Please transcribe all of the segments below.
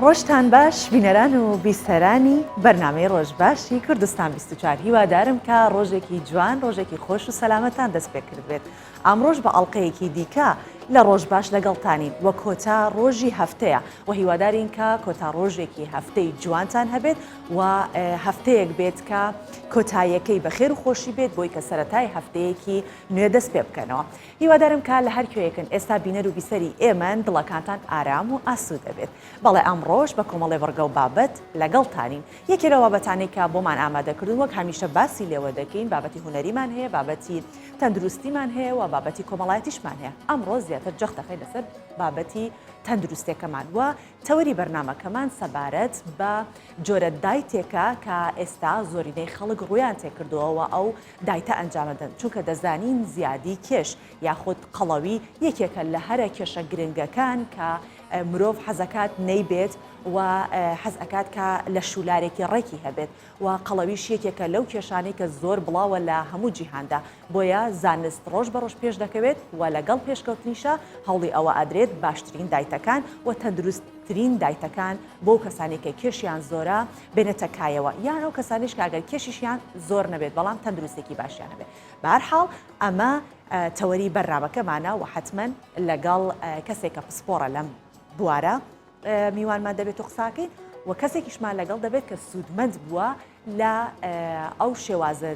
ڕۆژتان باش بینەران و بیسەرانی بەرنامەی ڕۆژ باشی کوردستان 24 هیوادارم کە ڕۆژێکی جوان ڕۆژێکی خۆش و سەلامەتان دەست پێ کردبێت ئەمڕۆش بە ئەڵلقەیەکی دیکە لە ڕۆژ باش لەگەڵتانین وە کۆتا ڕۆژی هەفتەیە و هیوادارین کە کۆتا ڕۆژێکی هەفتەی جوانتان هەبێت و هەفتەیەک بێت کە کۆتاییەکەی بە خێر و خۆشی بێت بۆی کە سەرەتای هەفتەیەکی نوێ دەست پێ بکەنەوە. هیوادارم کە لە هەر کوێیەکن ئێستا بینەر و بیسەری ئێمەن دڵەکانتان ئارام و ئاسوودە بێت. بەڵێ ئەمڕۆش بە کۆمەڵێ بڕگە و بابەت لەگەڵتانین. یەکێ لەو بابەتانەی کە بۆمان ئامادە کردوون وەک هەمیشە باسی لێوە دەکەین بابەتی هونەریمان هەیە، بابەتی تەندروستیمان هەیە و بابەتی کۆمەڵایەتیشمان هەیە. ئەمڕۆ زیاتر جەخت دەخەین لەسەر بابەتی تەندروستیەکەمان و تەوەری بەرنامەکەمان سەبارەت بە جۆرە دایتێکە کە ئێستا زۆرینەی خەڵک ڕوویان تێکردووە و ئەو دایتە ئەنجامەدەن، چونکە دەزانین زیادی کێش یاخود قەڵەوی یەکێکە لە هەرە کێشە گرنگەکان کە مرۆڤ حەزەکات نەیبێت و حەزئەکات کە لەشولارێکی ڕێکی هەبێت و قەڵەویش یەکێکە لەو کێشانەی کە زۆر بڵاوە لە هەموو جیهاندا بۆیە زانست ڕۆژ بە ڕۆژ پێش دەکەوێت و لەگەڵ پێشکەوتنیشا هەوڵی ئەوە ئەدرێت باشترین دایتەکان و تەندروستترین دایتەکان بۆ کەسانی کە کێشیان زۆرە بێنێتە کایەوە یان ئەو کەسانیش کە ئەگەر کێشیشیان زۆر نەبێت بەڵام تەندروستێکی باشیان هەبێت بەهەرحاڵ ئەمە تەوەری بەرنامەکەمانە و حەتمەن لەگەڵ کەسێک کە پسپۆڕە لەم بوارە میوانمان دەبێت و قساکەین و کەسێکیشمان لەگەڵ دەبێت کە سوودمەند بووە لە ئەو شێوازە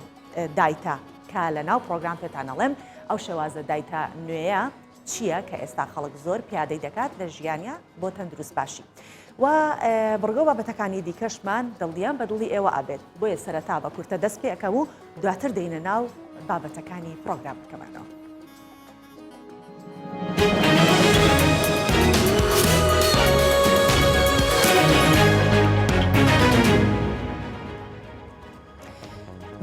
دایتە کە لە ناو پرۆگرام پێتان ئەڵێم ئەو شێوازە دایتە نوێیە چییە کە ئێستا خەڵک زۆر پیادەی دەکات لە ژیانیا بۆ تەندروست باشی و بڕگە و بابەتەکانی دیکەشمان دڵنیام بە دڵی ئێوە ئەبێت بۆیە سەرەتا بە کورتە دەست پێ ئەکەم و دواتر دێینە ناو بابەتەکانی پرۆگرامەکەمانەوە.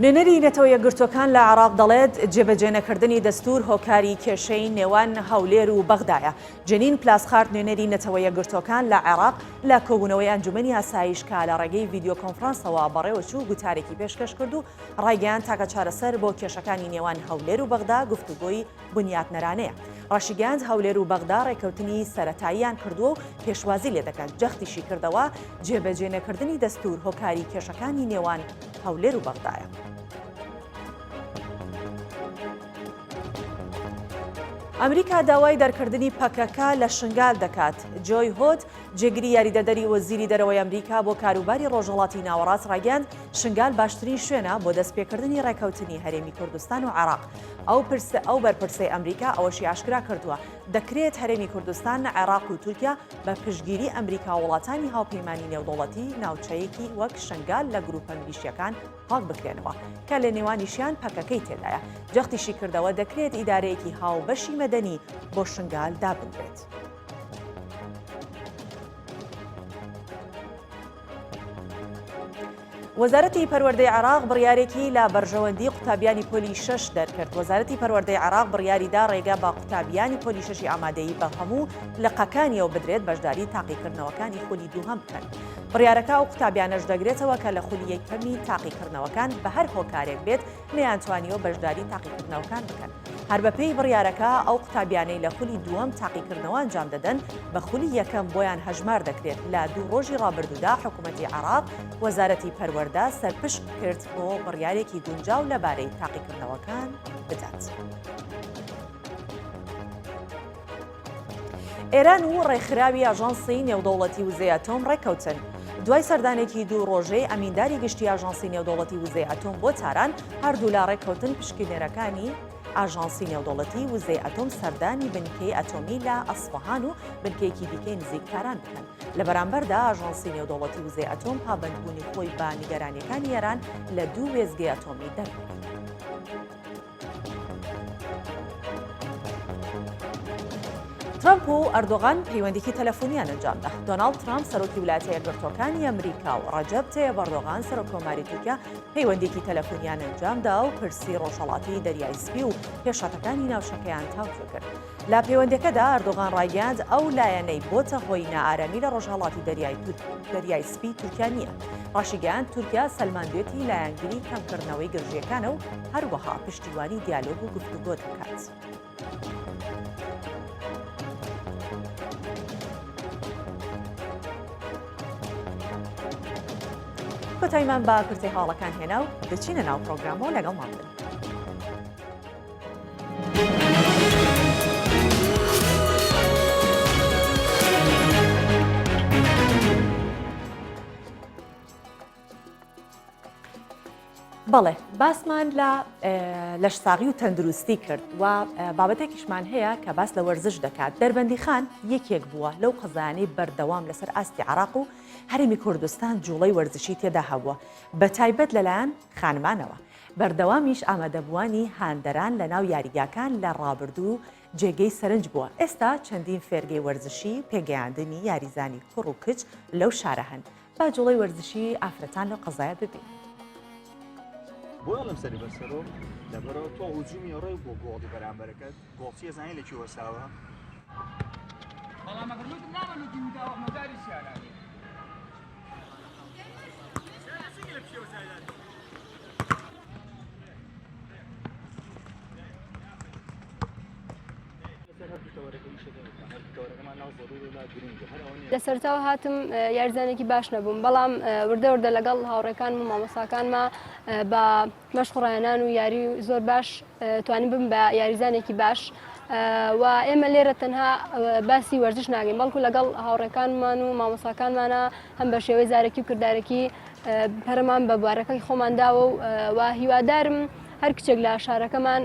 نوێنەری نەتەوە یەکگرتووەکان لە عێراق دەڵێت، جێبەجێنەکردنی دەستوور هۆکاری کێشەی نێوان هەولێر و بەغدایە. جەنین پلاسخارت نوێنەری نەتەوە یەکگرتووەکان لە عێراق لە کۆبوونەوەی ئەنجومەنی ئاسایش کە لە ڕێگەی ڤیدیۆ کۆنفرانسەوە بەڕێوەچوو گوتارێکی پێشکەش کرد و ڕایگەیاند تاکە چارەسەر بۆ کێشەکانی نێوان هەولێر و بەغدا گفتوگۆی بنیاتنەرانەیە. ڕاشیگەیاند هەولێر و بەغدا ڕێککەوتنی سەرەتاییان کردووە و پێشوازی لێدەکەن، جەختیشی کردەوە جێبەجێنەکردنی دەستوور هۆکاری کێشەکانی نێوان هەولێر و بەغدایە. ئەمریکا داوای دەرکردنی پەکەکە لە شنگال دەکات. جۆی هۆد، جێگری یاریدەدەری وەزیری دەرەوەی ئەمریکا بۆ کاروباری ڕۆژهەڵاتی ناوەڕاست ڕایگەیاند، شنگال باشترین شوێنە بۆ دەستپێکردنی ڕێککەوتنی هەرێمی کوردستان و عێراق. ئەو پرسە ئەو بەرپرسەی ئەمریکا ئەوەشی ئاشکرا کردووە، دەکرێت هەرێمی کوردستان، عێراق و تورکیا بە پشتگیری ئەمریکا و وڵاتانی هاوپەیمانی نێودەوڵەتی ناوچەیەکی وەک شنگال لە گرووپە میلیشیاکان پاک بکرێنەوە کە لە نێوانیشیان پەکەکەی تێدایە. جەختیشی کردەوە، دەکرێت ئیدارەیەکی هاوبەشی مەدەنی بۆ شنگال دابنرێت. وەزارەتی پەروەردەی عێراق بڕیارێکی لە بەرژەوەندی قوتابیانی پۆلی شەش دەرکرد. وەزارەتی پەروەردەی عێراق بڕیاریدا ڕێگە بە قوتابیانی پۆلی شەشی ئامادەیی بە هەموو لقەکانیەوە بدرێت بەشداری تاقیکردنەوەکانی خولی دووهەم بکەن. بڕیارەکە ئەو قوتابیانەش دەگرێتەوە کە لە خولی یەکەمی تاقیکردنەوەکان بە هەر هۆکارێک بێت نەیانتوانیوە بەشداری تاقیکردنەوەکان بکەن. هەر بەپێی بڕیارەکە ئەو قوتابیانەی لە خولی دووەم تاقیکردنەوە ئەنجام دەدەن بە خولی یەکەم بۆیان هەژمار دەکرێت، لە دوو ڕۆژی ڕابردوودا حکومەتی عێراق وەزارەتی پەروەردە سەرپشک کرد بۆ بڕیارێکی گونجاو لەبارەی تاقیکردنەوەکان بدات. ئێران و ڕێکخراوی ئاژانسی نێودەوڵەتی وزەی ئەتۆم ڕێککەوتن. دوای سەردانێکی دوو ڕۆژەی ئەمینداری گشتی ئاژانسی نێودەوڵەتی وزەی ئەتۆم بۆ تاران، هەردوولا ڕێککەوتن پشکنەرەکانی ئاژانسی نێودەوڵەتی وزەی ئەتۆم سەردانی بنکەی ئەتۆمی لە ئەسفەهان و بنکەیەکی دیکەی نزیک تاران بکەن. لە بەرامبەردا ئاژانسی نێودەوڵەتی وزەی ئەتۆم پابەندبوونی خۆی بە نیگەرانییەکانی ئێران لە دوو وێستگەی ئەتۆمی دەربڕی. ترەمپ و ئەردۆغان پەیوەندیکی تەلەفۆنیان ئەنجامدا. دۆناڵد ترەمپ سەرۆکی ویلایەتە یەکگرتووەکانی ئەمریکا و ڕەجەب تەیب ئەردۆغان سەرۆک کۆماری تورکیا پەیوەندیکی تەلەفۆنیان ئەنجامدا و پرسی ڕۆژهەڵاتی دەریای سپی و پێشهاتەکانی ناوچەکەیان تاوتوێ کرد. لە پەیوەندیەکەدا ئەردۆغان ڕایگەیاند ئەو لایەنەی بۆتە هۆی نائارامی لە ڕۆژهەڵاتی دەریای سپی تورکیا نییە. ڕاشیگەیاند تورکیا سەلماندوێتی لایەنگری کەمکردنەوەی گرژییەکانە و هەروەها پشتیوانی دیالۆگ و گفتوگۆ دەکات. کۆتاییمان بە کورتەی هەواڵەکان هێنا و دەچینە ناو پرۆگرامەوە لەگەڵمان بن. بەڵێ باسمان لە لەشساغی و تەندروستی کرد و بابەتێکیشمان هەیە کە باس لە وەرزش دەکات دەربەندی خان یەکێک بووە لەو قەزانەی بەردەوام لەسەر ئاستی عراق و هەرێمی کوردستان جوڵەی وەرزشی تێدا هەبووە بە تایبەت لەلایەن خانمانەوە بەردەوامیش ئامادەبووانی هاندەران لە ناو یاریگاکان لە ڕابردوو جێگەی سەرنج بووە ئێستا چەندین فێرگەی وەرزشی پێگەیاندنی یاریزانی کوڕ و کچ لەو شارە هەن با جوڵەی وەرزشی ئافرەتان لەو قەزایە ببینین. بۆ ئەڵێم سەری بەسەرۆ لەبەرەوە تۆ هجومی ڕێ بۆ گۆڵی بەرامبەرەکەت گۆڵچی ئەزانی لە کوێ وەساوە بەڵام ئەگەر لوتم نابە لوتی وتاوە مەزاری سیارانێ لە سەرتاوە هاتم یاریزانێکی باش نەبووم بەڵام وردە وردە لەگەڵ هاوڕێکانم و مامۆساکانما بە مەشق ڕایەنان و یاری زۆر باش توانیم بم بە یاریزانێکی باش و ئێمە لێرە تەنها باسی وەرزش ناگەین بەڵکو لەگەڵ هاوڕێکانمان و مامۆساکانمانە هەم بە شێوەی زارەکی و کردارەکی پەرەمان بە بوارەکەی خۆمان داوە و هیوادارم هەر کچێک لە شارەکەمان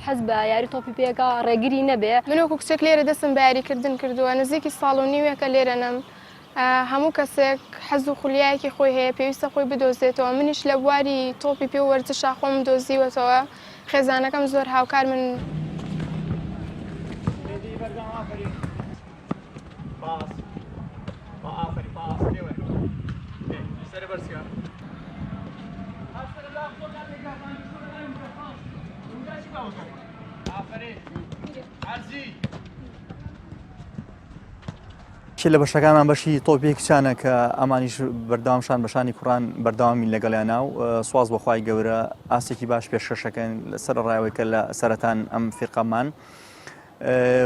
حەز بە یاری تۆپی پێکا ڕێگری نەبێ. من وەکو کچێک لێرە دەستم بە یاریکردن کردووە، نزیکی ساڵ و نیوێکە لێرەنم، هەموو کەسێک حەز و خولیایەکی خۆی هەیە، پێویستە خۆی بدۆزێتەوە، منیش لە بواری تۆپی پێ و وەرزشا خۆمم دۆزیوەتەوە، خێزانەکەم زۆر هاوکارمن. چ لە بەشەکانمان بەشی تۆپی کچانە کە ئەمانیش بەردەوام شان بەشانی کوڕان بەردەوامی لەگەڵیانە و سواز بەخوای گەورە ئاستێکی باش پێشکەشەکەن لەسەر ڕایەوەی کە لە سەرەتان ئەم فیرقەمان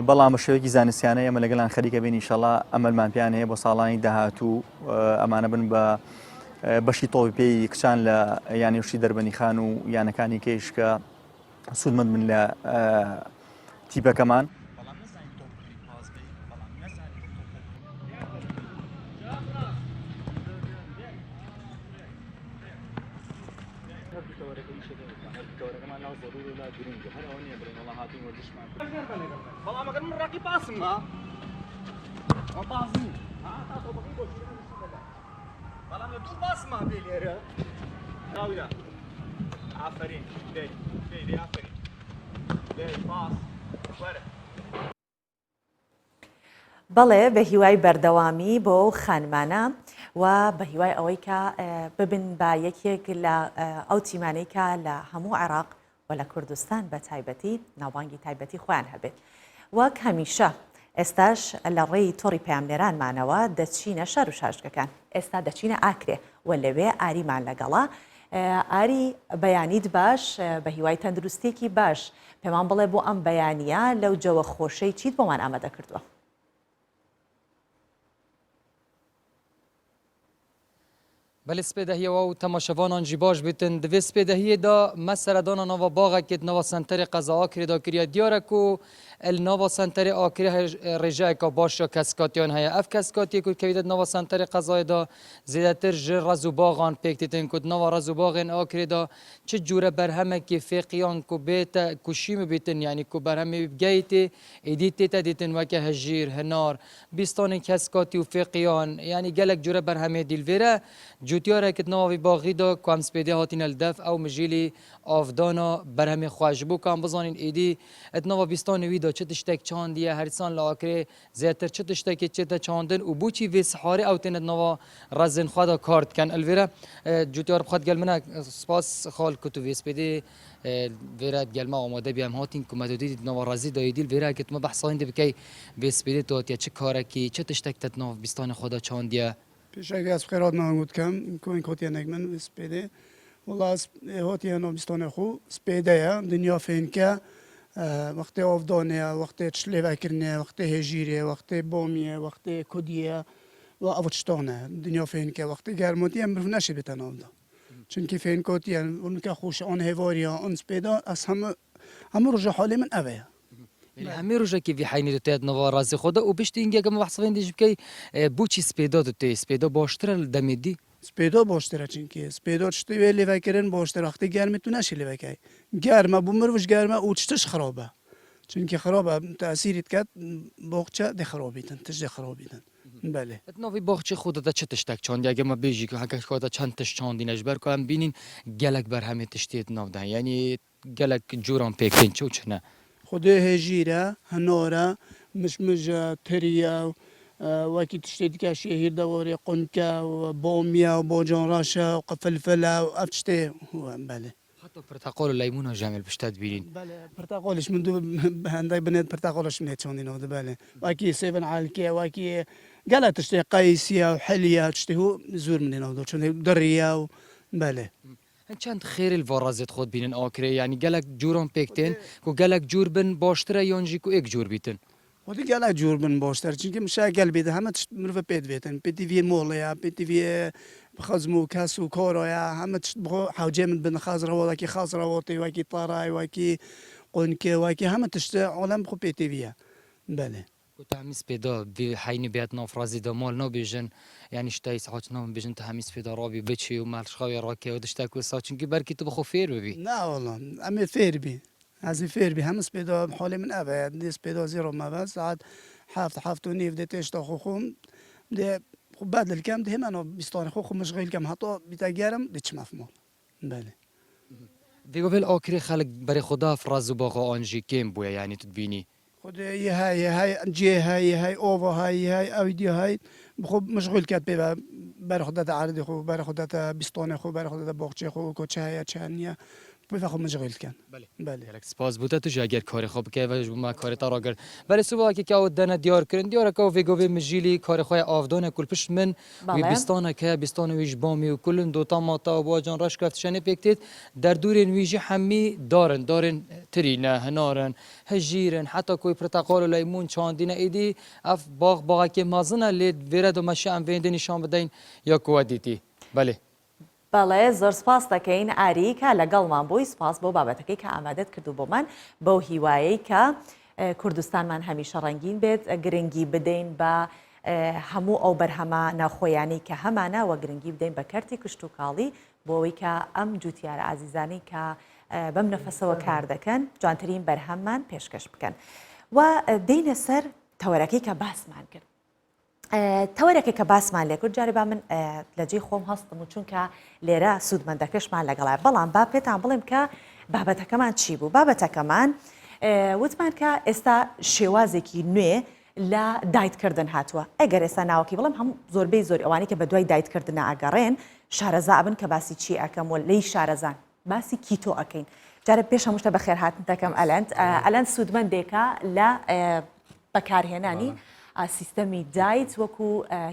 بەڵام بە شێوەیەکی زانستیانە ئێمە لەگەڵیان خەریکە بین ئیشەڵا ئەمەلمان پێیان هەیە بۆ ساڵانی داهاتوو ئەمانە بن بە بەشی تۆپی پێی کچان لە یانەوشی دەربەنیخان و یانەکانی کەیش کە سوودمەند بن لە تیپەکەمان. بەڵێ بە هیوای بەردەوامی بۆ ئەو خانمانە و بە هیوای ئەوەی کە ببن بە یەکێک لە ئەو تیمانەی کە لە هەموو عێراق و لە کوردستان بە تایبەتی ناوبانگی تایبەتی خۆیان هەبێت. وەک هەمیشە ئێستاش لە ڕێی تۆڕی پەیامنێرانمانەوە دەچینە شار و شارۆچکەکان. ئێستا دەچینە ئاکرێ و لەوێ ئاریمان لەگەڵە. ئاری بەیانیت باش، بە هیوای تەندروستییەکی باش. پێمان بڵێ بۆ ئەم بەیانییە لەو جەوە خۆشەی چیت بۆمان ئامادە کردووە؟ بەلێ سپێدەهیەوە و تەماشەڤانان ژی باش بیتن di vê spêdehiyê de me seredana nava baxekê di nava senterê qeza Akrê de kiriye. Diyar e ku li nava senterê Akrê rêjeyeke baş ya keskatiyan heye. Ev keskatiyê ku dikevîte di nava senterê qezayê de zêdetir ji rez û baxan pêk têtin ku di nava rez û baxên Akrê de çi cûre berhemekê fêqiyan ku bête ku şî bibîtin yanî ku berhemê wî bigeyîtê êdî tête dîtin weke hejîr, hinar, Bîstanên keskatî û fêqiyan yanî gelek cure berhemê dîlvêre. Cotyarek di nava vî baxî de ku em spêdê hatîne li dev ew mijîlî avdana berhemê xwe. Ji bo ku em bizanîn êdî di nava bîstanê wî de çi tiştek çandiye, hersan li Akrê zêdetir çi tiştekê çête çandin û bo çî vê siharê ew têne di nava rezên xwe de kar dikin. Li vêre cotyar bi xwe digel min e. Spas xal ku tu vê spêdê Vêre digel me amade bî em hatîn ku me tu dîtî di nava rezî de yî dîl vêre heke tu me behsa hîn dibikey vê spêdê tu hatiye çi karekî çi tiştek te di nav bîstanê xwe de çandiye? Pêşengê ez bi xêr hatina hûn dikim ku hûn hatiye nek min vê spêdê. Wela ez hatiye nav bîstanê xwe spêde ye dinya fênke wextê avdanê ye wextê tişt lê vekirinê ye wextê hêjîrê ye wextê bamiyê ye wextê kudiyê ye. و ئەڤ تشتانە دنیا فێنکە وەختی گەرماتیە مرڤ نەشێ بێتە ناودا چونکی فێنکاتیە ونکە خۆش ئان هێواریا ئان سپێدا ئەس هەموو هەموو ڕۆژە حاڵێ من ئەڤەیە. یعنی هەمێ ڕۆژەکی ڤی حەینی تو تێت ناڤا ڕەزی خۆدا و پشتی ئینگە گە مە بەحس ڤێندیش بکەی بۆچی سپێدا تو تێی سپێدا باشترە لە دەمێ دی؟ سپێدا باشترە چونکی سپێدا تشتێ وێ لێ ڤەکرن باشترە وەختی گەرمێ تو نەشێ لێ ڤەکەی گەرمە بۆ مرڤش گەرمە و تشتش خرابە چونکی خرابە تاسیری دکەت باخچە دێ خرابیتن تش دێ خرابیتن بەلێ. لە ناڤی باخچەی خۆتە دە چ تشتەک چاندی ئەگەر مە بێژی کو هەکە کاتە چەند تشت چاندینە ژ بەر کو ئەم بینین گەلەک بەرهەمێ تشتێ ناو دە هەن یانی گەلەک جوران پێک تێن چ و چ نە؟ خودێ هێژیرە، هەنارە، مشمژە، تریە و وەکی تشتێ دیکە شێهیر دەوارێ، قونکە و بامیە و باجان ڕەشە و فلفلە و ئەڤ تشتێ بەلێ. حەتا پرتەقال و لەیمونا ژەمێل پشتە دبینین. بەلێ پرتەقالیش من دو هەندەک بنێت پرتەقالش منێ چاندینەوە دە بەلێ وەکی سێڤن عەلکێ وەکی گەلە تشتێ قەیسیە و حلیە تشتێ هو زور منێ ناو دۆ چۆنێ دڕیە و بەلێ. هەن چەند خێرێ لڤا ڕەزێت خۆت بینن ئاکرێ یانی گەلەک جوران پێک تێن کو گەلەک جور بن باشترە یان ژی کو ئێک جور بیتن. خودی گەلەک جور بن باشتر چونکە مشا گەل بیت هەمە تشت مرڤ پێت بێتن پێتیڤیێ مۆڵەیە پێتیڤیێ خزم و کەس و کۆرۆیە هەمە تشت بخۆ حەوجێ من بن خاز ڕەوەڵەکی خاز ڕەوەڵتی وەکی تەڕای وەکی قونکێ وەکی هەمە تشت عالەم بخۆ پێتیڤیە بەلێ. کو تە هەمی سپێدا ڤی حەینی بێت ناف ڕەزی دا مال نابێژن یانی شتای سەعات نابن بێژن تە هەمی سپێدا ڕابی بچی و مال شخاوی ڕاکەی و دشتەک وسا چونکی بەرکی تو بخۆ فێر ببی. نا وەڵا ئەمێ فێر بی ئەزی فێر بی هەمە سپێدا حاڵێ من ئەڤەیە دێ سپێدا زیڕۆ مەڤە سەعات حەفت حەفت و نیڤ دێ تێشتا خۆ خۆم دێ خۆ بەدل کەم دێ هێمەنۆ بیستانێ خۆ خۆ مشغیل کەم هەتا بیتە گەرم دێ چمە ماڵ بەلێ. ڤێگۆ ڤێل ئاکرێ خەلک بەرێ خۆ دا ڤ ڕەز و باغا ئانژی کێم بویە یانی تو دبینی. خودێ یه هەی یه هەی جێ هەی یه هەی ئۆڤا هەی یه هەی ئەوی دی هەی بخۆ مشغول کەت پێ بە بەر خو دەتە عەردی خو بەر خو دەتە بیستانێ خو بەر خو دەتە باخچێ خو کو چ هەیە چ نییە پێ خو مشغول کەن بەلێ. گەلەک سپاس بو تە توش ئەگەر کارێ خو بکەی ڤە ژ بو مە کارێ تە ڕاگرت. بەلێ سوباکێ کە ئەو دەنە دیار کرن دیارە کە ئەو ڤێگۆ ڤێ مژیلی کارێ خوەێ ئاڤدانە کول پشت من وی بەڵێ. بیستانەک هەیە بیستانە ویش بامی و کولن دۆتا ماتا و باجان ڕەش کەفت شەنێ پێک تێت دەردورێن ویژی حەمی دارن دارێن ترینە هەنارن هەژیرن حەتا کۆی پرتەقال و لەیمون چاندینە ئیدی ئەف باغ باغەکێ مەزنە لێ ڤێرە دۆ مەشە ئەم ڤێندێ نیشان بدەین یا کوە دیتی بەلێ. بەڵێ زۆر سپاست دەکەین ئاری کە لەگەڵمان بووی سپاس بۆ بابەتەکەی کە ئامادەت کردو بۆمان بەو هیوایەی کە کوردستانمان هەمیشە ڕەنگین بێت گرنگی بدەین بە هەموو ئەو بەرهەمە ناوخۆیانەی کە هەمانە وە گرنگی بدەین بە کەرتی کشتوکاڵی بۆ ئەوەی کە ئەم جوتیارە ئازیزانەی کە بەم نەفەسەوە کار دەکەن جوانترین بەرهەممان پێشکەش بکەن و دێینە سەر تەوەرەکەی کە باسمان کرد تەوەرەکە کە باسمان لێکرد جارێ با من لە جێی خۆم هەستم و چونکە لێرە سوودمەندەکەشمان لەگەڵای بەڵام با پێتان بڵێم کە بابەتەکەمان چی بوو بابەتەکەمان وتمان کە ئێستا شێوازێکی نوێ لە diet کردن هاتووە ئەگەر ئێستا ناوەکەی بڵێم هەم زۆربەی زۆری ئەوانەی کە بەدوای diet کردنا ئەگەڕێن شارەزا ئەبن کە باسی چی ئەکەم و لێی شارەزان باسی کیتۆ ئەکەین جارێ پێش هەموو شتە بەخێرهاتن دەکەم ئەلەند ئەلەند سوودمەندێکە لە بەکارهێنانی سیستەمی diet وەکو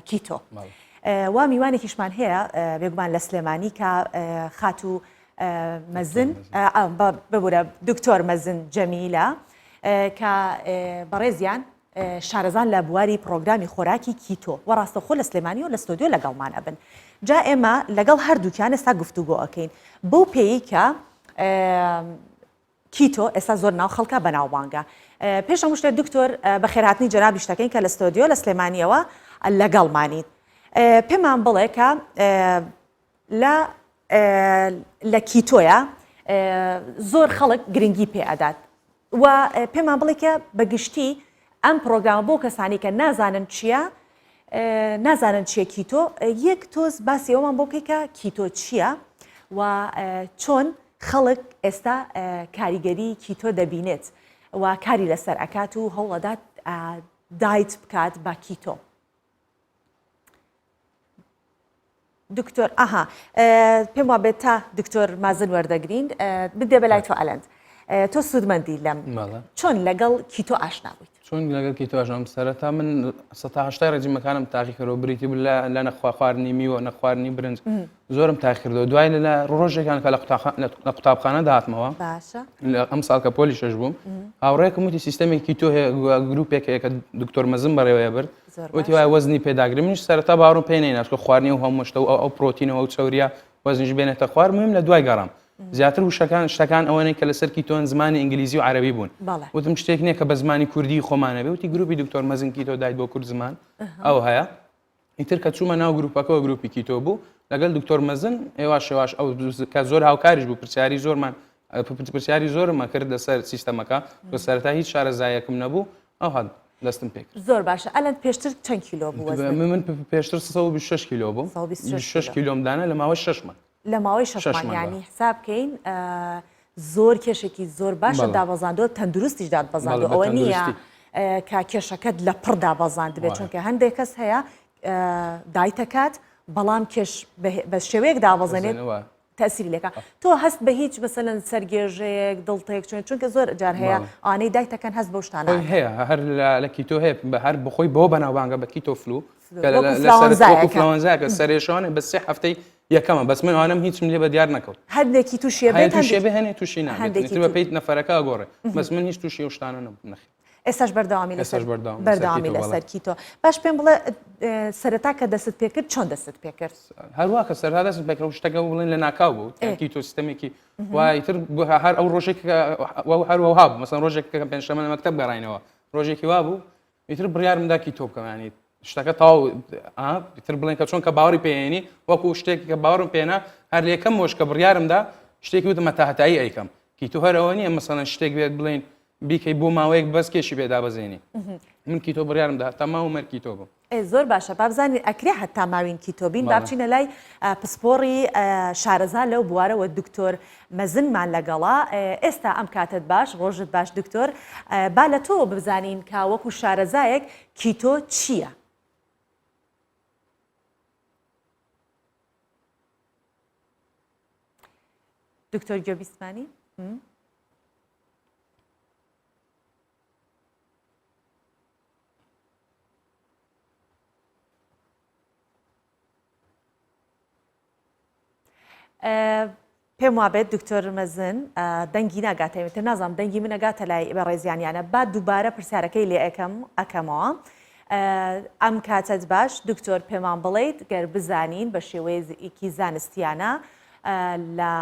کیتۆ وا میوانێکیشمان هەیە بێگومان لە سلێمانی کە خاتوو مەزن ببورە دکتۆر مەزن جەمیلە کە بەڕێزیان شارەزان لە بواری پڕۆگرامی خۆراکی کیتۆ و ڕاستەوخۆ لە سلێمانی و لە ستۆدیۆ لەگەڵمان ئەبن جا ئێمە لەگەڵ هەردووکیان ئێستا گفتوگۆ ئەکەین بەو پێیەی کە کیتۆ ئێستا زۆر ناو خەڵکە بەناوبانگە پێش هەموو شتێک دکتۆر بەخێرهاتنی جەنابیش دەکەین کە لە ستۆدیۆ لە سلێمانیەوە لەگەڵمانیت پێمان بڵێ کە لە لە کیتۆیە زۆر خەڵک گرنگی پێ ئەدات و پێمان بڵێ کە بە گشتی ئەم پرۆگرامە بۆ کەسانی کە نازانن چییە نازانن چییە کیتۆ یەک تۆز باسی ئەومان بۆ بکەی کە کیتۆ چییە و چۆن خەڵک ئێستا کاریگەری کیتۆ دەبینێت و کاری لەسەر ئەکات و هەوڵەدات diet بکات بە کیتۆ. دکتۆر ئەها پێم وابێت تا دکتۆر مازن وەردەگرین بدێ بەلای تۆ ئەلەند تۆ سوودمەندی لەم چۆن لەگەڵ کیتۆ ئاشنا بوویت چۆن لەگەڵ کیتۆ ئاشنام سەرەتا من 180 ڕێجیمەکانم تاقی کردەوە بریتی بوو لە لە نەخوا خواردنی میوە نەخواردنی برنج زۆرم تاقی کردەوە دوای لە ڕۆژێکان کە لە لە قوتابخانە داهاتمەوە باشە لە ئەم ساڵ کە پۆلی شەش بووم هاوڕێکم وتی سیستەمێکی کیتۆ هەیە گروپێک هەیە کە دکتۆر مەزن بەڕێوەیە برد. وتی وایە وەزنی پێداگری منیش سەرەتا باوەڕم پێ نەینا چونکە خواردنی ئەو هەموو شتە و ئەو پرۆتینەوە و چەوریە وەزنیش بێنێتە خوار مهم لە دوای گەڕام زیاتر وشەکان شتەکان ئەوەنەی کە لەسەر keto ن زمانی ئینگلیزی و عەرەبی بوون وتم شتێک نییە کە بە زمانی کوردی خۆمانە بێ وتی گروپی دکتۆر مەزن keto diet بۆ کورد زمان ئەو هەیە ئیتر کە چوومە ناو گروپەکەوە گروپی keto بوو لەگەل دکتۆر مەزن هێواش هێواش ئەو کە زۆر هاوکاریش بوو پرسیاری زۆرمان پرسیاری زۆرم ئەکرد لەسەر سیستەمەکە بە سەرەتا هیچ شارەزایەکم نەبوو ئەو هات دەستم پێ کرد. زۆر باشە ئەلەند پێشتر چەند کیلۆ بوو وەزنت؟ من پێشتر 126 کیلۆ بووم 126 کیلۆم دانا لە ماوەی 6 مانگ. لە ماوەی 6 مانگ یانی حساب کەین زۆر کێشێکی زۆر باشە دابەزاندووە تەندروستیش داتبەزاندووە ئەوە نییە کە کێشەکەت لە پڕ دابەزاندبێت چونکە هەندێک کەس هەیە دایتەکات بەڵام کێش بە شێوەیەک دابەزێنێت تەسیری لەکە تۆ هەست بە هیچ مەسەلەن سەرگێژەیەک دڵتێک چون چونکە زۆر جار هەیە ئانەی دایتەکەن هەست بەو شتانە هەیە هەر لە keto هەیە بە هەر بخۆی بۆ بەناوبانگە بە keto flu فلوانزایەکە سەرێشانێ بە سێ هەفتەی یەکەمە بەس من ئەوانەم هیچم لێ بە دیار نەکەوت. هەندێکی تووشی ئەبێت تووشی ئەبێ هەنێ تووشی نابێت ئیتر بە پێی نەفەرەکە ئەگۆڕێ بەس من هیچ تووشی ئەو شتانە نەبووم نەخێر. ئێستاش بەردەوامی لەسەر بەردەوامی لەسەر keto باش پێم بڵێ سەرەتا کە دەست پێکرد چۆن دەست پێکرد؟ هەروە کە سەرتا دەست پێکرد شتەکە بڵێن لە ناکاو بوو keto سیستەمێکی وای تر هەر ئەو ڕۆژێک هەروەها بوو مەسەن ڕۆژێک کە پێنجشەممە لە مەکتەب گەڕاینەوە ڕۆژێکی وا بوو ئیتر بڕیارم دا keto بکەم ینی شتەکە تەواو ئیتر بڵێن کە چۆن کە باوەڕی پێێنی وەکو شتێک کە باوەڕم پێنا هەر لەکەم مۆش کە بڕیارمدا شتێکی وتم هەتا هەتایی ئەیکەم keto هەر ئەوە نییە مەسەڵەن شتێک بێت بڵێن بیکەی بۆ ماوەیەک بەس کێشی پێدابەزێنی من keto بڕیارم دا تا ماوە مەر keto بم. زۆر باشە با بزانین ئەکرێ هەتا ماوین keto بین با بچینە لای پسپۆڕی شارەزا لەو بوارەوە دکتۆر مەزنمان لەگەڵە ئێستا ئەم کاتت باش ڕۆژت باش دکتۆر با لە تۆوە بزانین کە وەکو شارەزایەک keto چییە؟ دکتۆر گوێبیستمانی؟ پێم وابێت دکتۆر مەزن دەنگی ناگاتە تر نازانم دەنگی من ئەگاتە لای بەڕێزیانیانە با دووبارە پرسیارەکەی لێ ئەەکەم ئەەکەمەوە ئەم کاتت باش دکتۆر پێمان بڵیت گەر بزانین بە شێوەیەکی زانستیانە لە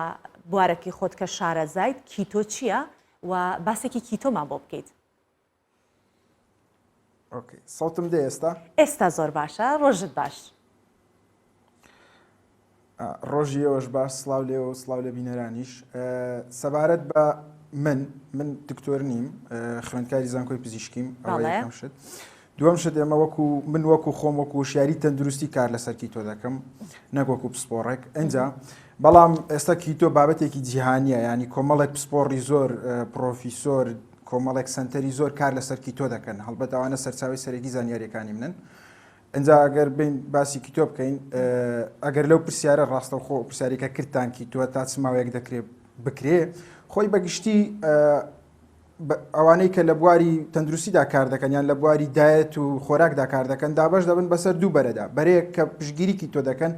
بوارەکەی خۆت کە شارەزایت keto چییە و باسێکی keto مان بۆ بکەیت. okay سەوتم دێ ئێستا؟ ئێستا زۆر باشە ڕۆژت باش. ڕۆژی ئێوەش باش سڵاو لێوە و سڵاو لە بینەرانیش سەبارەت بە من من دکتۆر نیم خوێندکاری زانکۆی پزیشکیم ئەوە یەکەم شت دووەم شت ئێمە وەکو من وەکو خۆم وەکو وشیاری تەندروستی کار لەسەر keto دەکەم نەک وەکو پسپۆڕێک ئەجا بەڵام ئێستا keto بابەتێکی جیهانیە ینی کۆمەڵێک پسپۆڕی زۆر پرۆفیسۆر کۆمەڵێک سەنتەری زۆر کار لەسەر keto دەکەن، هەڵبەت ئەوانە سەرچاوەی سەرەکی زانیاریەکانی منن. ئینجا ئەگەر بین باسی keto بکەین ئەگەر لەو پرسیارە ڕاستەوخۆ پرسیارێکە کردتان keto تا چ ماوەیەک دەکرێ بکرێ خۆی بەگشتی ئەوانەی کە لە بواری تەندروستیدا کار دەکەن یان لە بواری diet و خۆراکدا کار دەکەن دابش دەبن بەسەر دوو بەرەدا بەرەیەک کە پشگیری keto دەکەن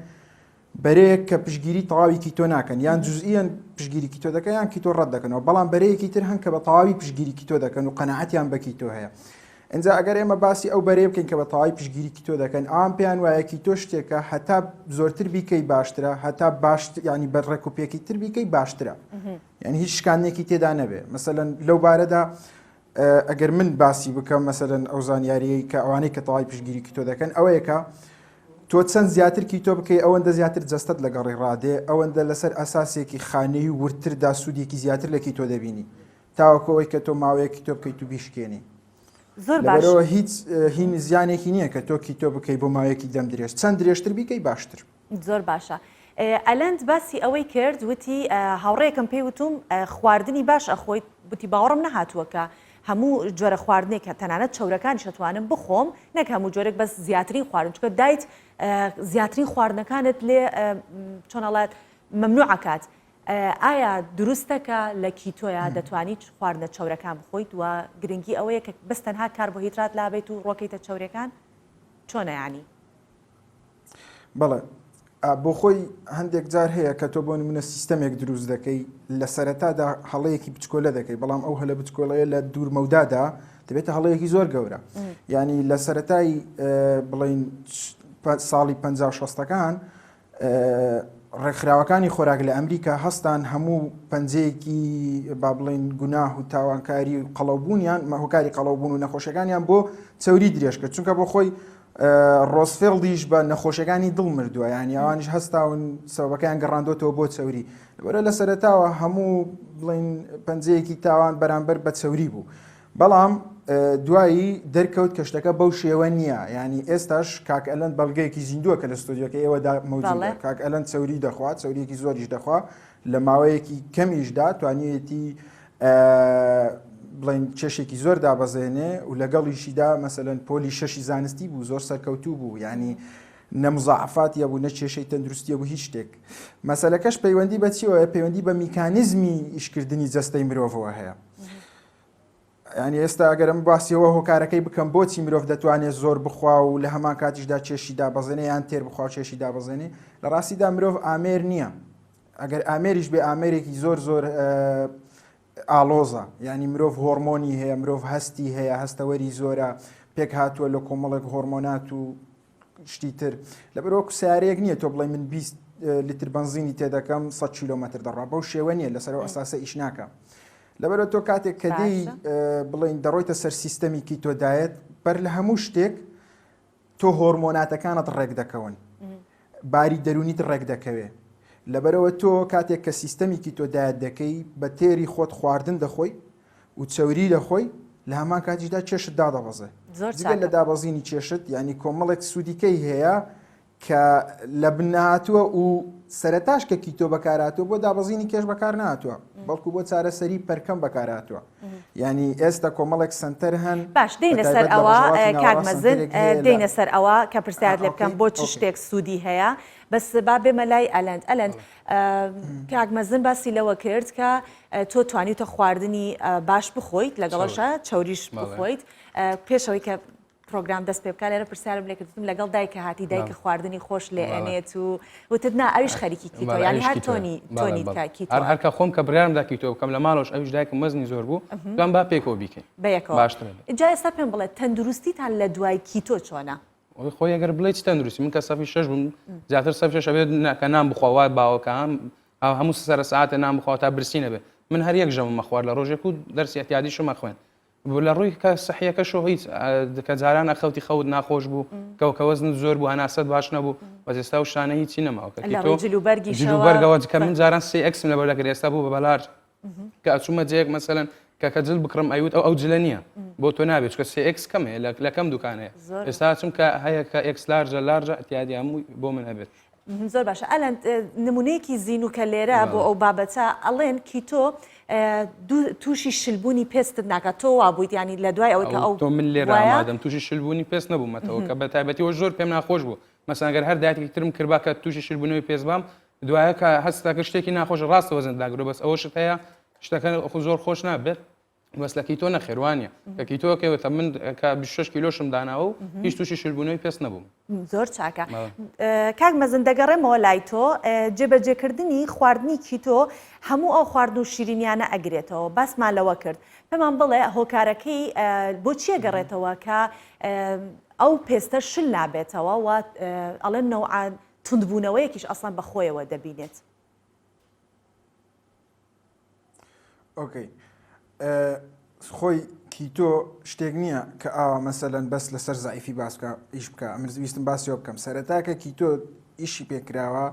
بەرەیەک کە پشتگیری تەواوی keto ناکەن یان جزئیەن پشتگیری keto دەکەن یان keto ڕەت دەکەنەوە بەڵام بەرەیەکی تر هەن کە بە تەواوی پشتگیری keto دەکەن و قەناعەتیان بە keto هەیە ئینجا ئەگەر ئێمە باسی ئەو بەرەیە بکەین کە بە تەواوی پشتگیری keto دەکەن ئەوان پێیان وایە keto شتێکە هەتا زۆرتر بیکەی باشترە هەتا باش ینی بە ڕێک و پێکی تر بیکەی باشترە یعنی هیچ شکاندنێکی تێدا نەبێ مەسەلەن لەو بارەدا ئەگەر من باسی بکەم مەسەلەن ئەو زانیاریەی کە ئەوانەی کە تەواوی پشتگیری keto دەکەن ئەوەیە کە تۆ چەند زیاتر keto بکەی ئەوەندە زیاتر جەستەت لەگەڵی ڕادێ ئەوەندە لەسەر ئەساسێکی خانەی و وردتردا سوودێکی زیاتر لە keto دەبینی تاوەکو ئەوەی کە تۆ ماوەیەک keto بکەیت و بیشکێنی زۆر باش لەبەرئەوە هیچ هین زیانێکی نییە کە تۆ keto بکەی بۆ ماوەیەکی دەم درێژ چەند درێژتر بیکەی باشتر. زۆر باشە ئەلەند باسی ئەوەی کرد وتی هاوڕێیەکم پێی وتوم خواردنی باش ئەخۆیت وتی باوەڕم نەهاتووە کە هەموو جۆرە خواردنێک کە تەنانەت چەورەکانیش ئەتوانم بخۆم نەک هەموو جۆرێک بەس زیاترین خواردن چونکە diet زیاترین خواردنەکانت لێ چۆن ئەڵێت ممنوع ئەکات ئایا دروستە کە لە keto یا دەتوانیت خواردنە چەورەکان بخۆیت و گرنگی ئەوەیە کە بەس تەنها کاربۆهیدرات لابیت و ڕۆکەیتە چەورەکان چۆنە یانی؟ بەڵێ بۆ خۆی هەندێک جار هەیە کە تۆ بۆ نمونە سیستەمێک دروست دەکەی لە سەرەتادا هەڵەیەکی بچکۆلە دەکەی بەڵام ئەو هەلە بچکۆڵەیە لە دوورمەودادا دەبێتە هەڵەیەکی زۆر گەورە ینی لە سەتای بڵین ساڵی پ شەستەکان ڕێکخراوەکانی خۆراک لە ئەمریکا هەستان هەموو پەنجەیەکی با بڵێین گوناه و تاوانکاری و قەڵەوبوونیان هۆکاری قەڵەوبوون و نەخۆشیەکانیان بۆ چەوری درێژ کرد چونکە بۆ خۆی ڕۆزفێڵدیش بە نەخۆشیەکانی دڵ مردووە یعنی ئەوانیش هەستاون سەبەکەیان گەڕاندۆتەوە بۆ چەوری لەبەرە لە سەرەتاوە هەموو بڵین پەنجەیەکی تاوان بەرامبەر بە چەوری بوو بەڵام دوایی دەرکەوت کە شتەکە بەو شێوە نییە ینی ئێستاش کاک ئەلەند بەڵگەیەکی زیندووە کە لە ستۆدیۆکە ئێوەدا مەوجودە کاک ئەلەند چەوری دەخوا چەوریەکی زۆریش دەخوا لە ماوەیەکی کەمیشدا توانیویەتی بڵێن کێشێکی زۆر دابەزێنێ و لەگەڵیشیدا مەسەلەن پۆلی شەشی زانستی بوو زۆر سەرکەوتوو بوو ینی نە مزاعفاتی هەبوو نە کێشەی تەندروستی هەبوو هیچ شتێک مەسەلەکەش پەیوەندی بە چیەوە پەیوەندی بە میکانیزمی ئیشکردنی جەستەی مرۆڤەوە هەیە ینی ئێستا ئەگەرم باسیەوە هۆکارەکەی بکەم بۆچی مرۆڤ دەتوانێت زۆر بخوا و لە هەمان کاتیشدا کێشی دابەزێنێ یان تێر بخوا و کێشی دابەزێنێ لە ڕاستیدا مرۆڤ ئامێر نییە ئەگەر ئامێریش بێ ئامێرێکی زۆر زۆر ئالۆزە ینی مرۆڤ هۆرمۆنی هەیە مرۆڤ هەستی هەیە هەستەوەری زۆرە پێک هاتووە لە کۆمەڵێک هۆرمۆنات و شتی تر لەبەر وەکو سیارەیەک نییە تۆ بڵێ من 20 لیتر بەنزینی تێدەکەم 100 کیلۆمەتر دەڕا بەو شێوە نییە لەسەر ئەو ئەساسە ئیش ناکە لەبەرە تۆ کاتێک کە دێی بڵین دەڕۆیتە سەر سیستەمی keto diet بەر لە هەموو شتێک تۆ هۆرمۆناتەکانت ڕێک دەکەون باری دەرونیت ڕێک دەکەوێ لەبەرەوە تۆ کاتێک کە سیستەمی keto diet دەکەی بە تێری خۆت خواردن دەخۆی و چەوری دەخۆی لە هەمان کاتیشدا کێشت دادەبەزێ جگە لە دابەزینی کێشت یعنی کۆمەڵێک سوودیکەی هەیە کە لە بنهاتووە و سەرەتاش کە keto بەکارهاتووە بۆ دابەزینی کێش بەکار نهاتووە بەڵکو بۆ چارەسەری پەرکەم بەکارهاتووە یعنی ئێستا کۆمەڵێک سنتەر هەن باش دێینە سەر ئەوە کاک مەزن دێینە سەر ئەوە کە پرسیارت لێ بکەم بۆ چ شتێک سوودی هەیە بەس با بێمە لای ئەلەند ئەلەند کاک مەزن باسی لەوە کرد کە تۆ توانیوتە خواردنی باش بخۆیت لەگەڵەشە چەوریش بخۆیت پێشەوەی کە پرۆگرام دەست پێ بکات لێرە پرسیارم لێ کردم لەگەڵ دایکە هاتی دایکە خواردنی خۆش لێ ئەنێت و وتت نا ئەویش خەریکی keto یانی هەر تۆنی تۆنی keto هەر هەرکە خۆم کە بڕیارم دا keto بکەم لە ماڵەوەش ئەویش دایکم وەزنی زۆر بوو دوام با پێکەوە بیکەین بەیەکەوە باشترە جا ئێستا پێم بڵێ تەندروستیتان لە دوای keto چۆنە؟ خۆی ئەگەر بڵێ چ تەندروستی من کە سەفی شەش بووم زیاتر سەفی شەش ئەبێت کە نان بخوا وای باوەکە هەم هەموو سەرە سەعاتێ نان بخوا تا برسی نەبێ من هەر یەک ژەمم ئەخوارد لە ڕۆژێک و دەرسی ئەتیادیشم ئەخوێند لە ڕووی کە سەحیەکەشەوە هیچ کە جاران ئەخەوتی خەوت ناخۆش بوو کە کە وەزنت زۆر بوو هەناسەت باش نەبوو بەس ئێستا ئەو شتانە هیچی نەماوە کە لە ڕووی جلوبەرگیشەوە جلوبەرگەوە کە من جاران سێ X م لەبەر دەکرد ئێستا بوو بە large کە ئەچوومە جێیەک مەسەلەن کە کە جل بکڕم ئەیوت ئەو ئەو جلە نییە بۆ تۆ نابێت چونکە سێ X کەم هەیە لە کەم دوکان هەیە ئێستا ئەچم کە هەیە کە X large ە large ە ئیعتیادی هەمووی بۆ من هەبێت. زۆر باشە ئەلەند نمونەیەکی زینوو کە لێرە بۆ ئەو بابەتە ئەڵێن keto تووشی شلبوونی پێستت ناکات تۆ وابوویت ینی لە دوای ئەوەی کە ئەو تۆ من لێرە ئامادەم تووشی شلبوونی پێست نەبوومەتەوە کە بە تایبەتی وە زۆر پێم ناخۆش بوو مەسەن گەر هەر diet ێکی ترم کردبا کە تووشی شلبوونەوەی پێست بام دوایە کە هەست دەکرد شتێکی ناخۆش ڕاستە وەزن داگرۆ بەس ئەوەشت هەیە شتەکە خو زۆر خۆش نابێت بەس لە keto نەخێر وانە کە keto کەوێتە من کە 26 کیلۆشم داناوە و هیچ تووشی شلبوونەوەی پێست نەبووم زۆر چاکە کاک مەزن دەگەڕێمەوە لای تۆ جێبەجێکردنی خواردنی keto هەموو ئەو خواردن و شیرینیانە ئەگرێتەوە باسمان لەوە کرد پێمان بڵێ هۆکارەکەی بۆ چیە گەڕێتەوە کە ئەو پێستە شل نابێتەوە و ئەڵێن نەوعان توندبوونەوەیەکیش ئەسڵەن بە خۆیەوە دەبینێت. okay خۆی keto شتێک نییە کە ئاوا مەسەلەن بەس لەسەر زعیفی باس بکە ئیش بکە ئەمر ویستم باسیەوە بکەم سەرەتا کە keto ئیشی پێکراوە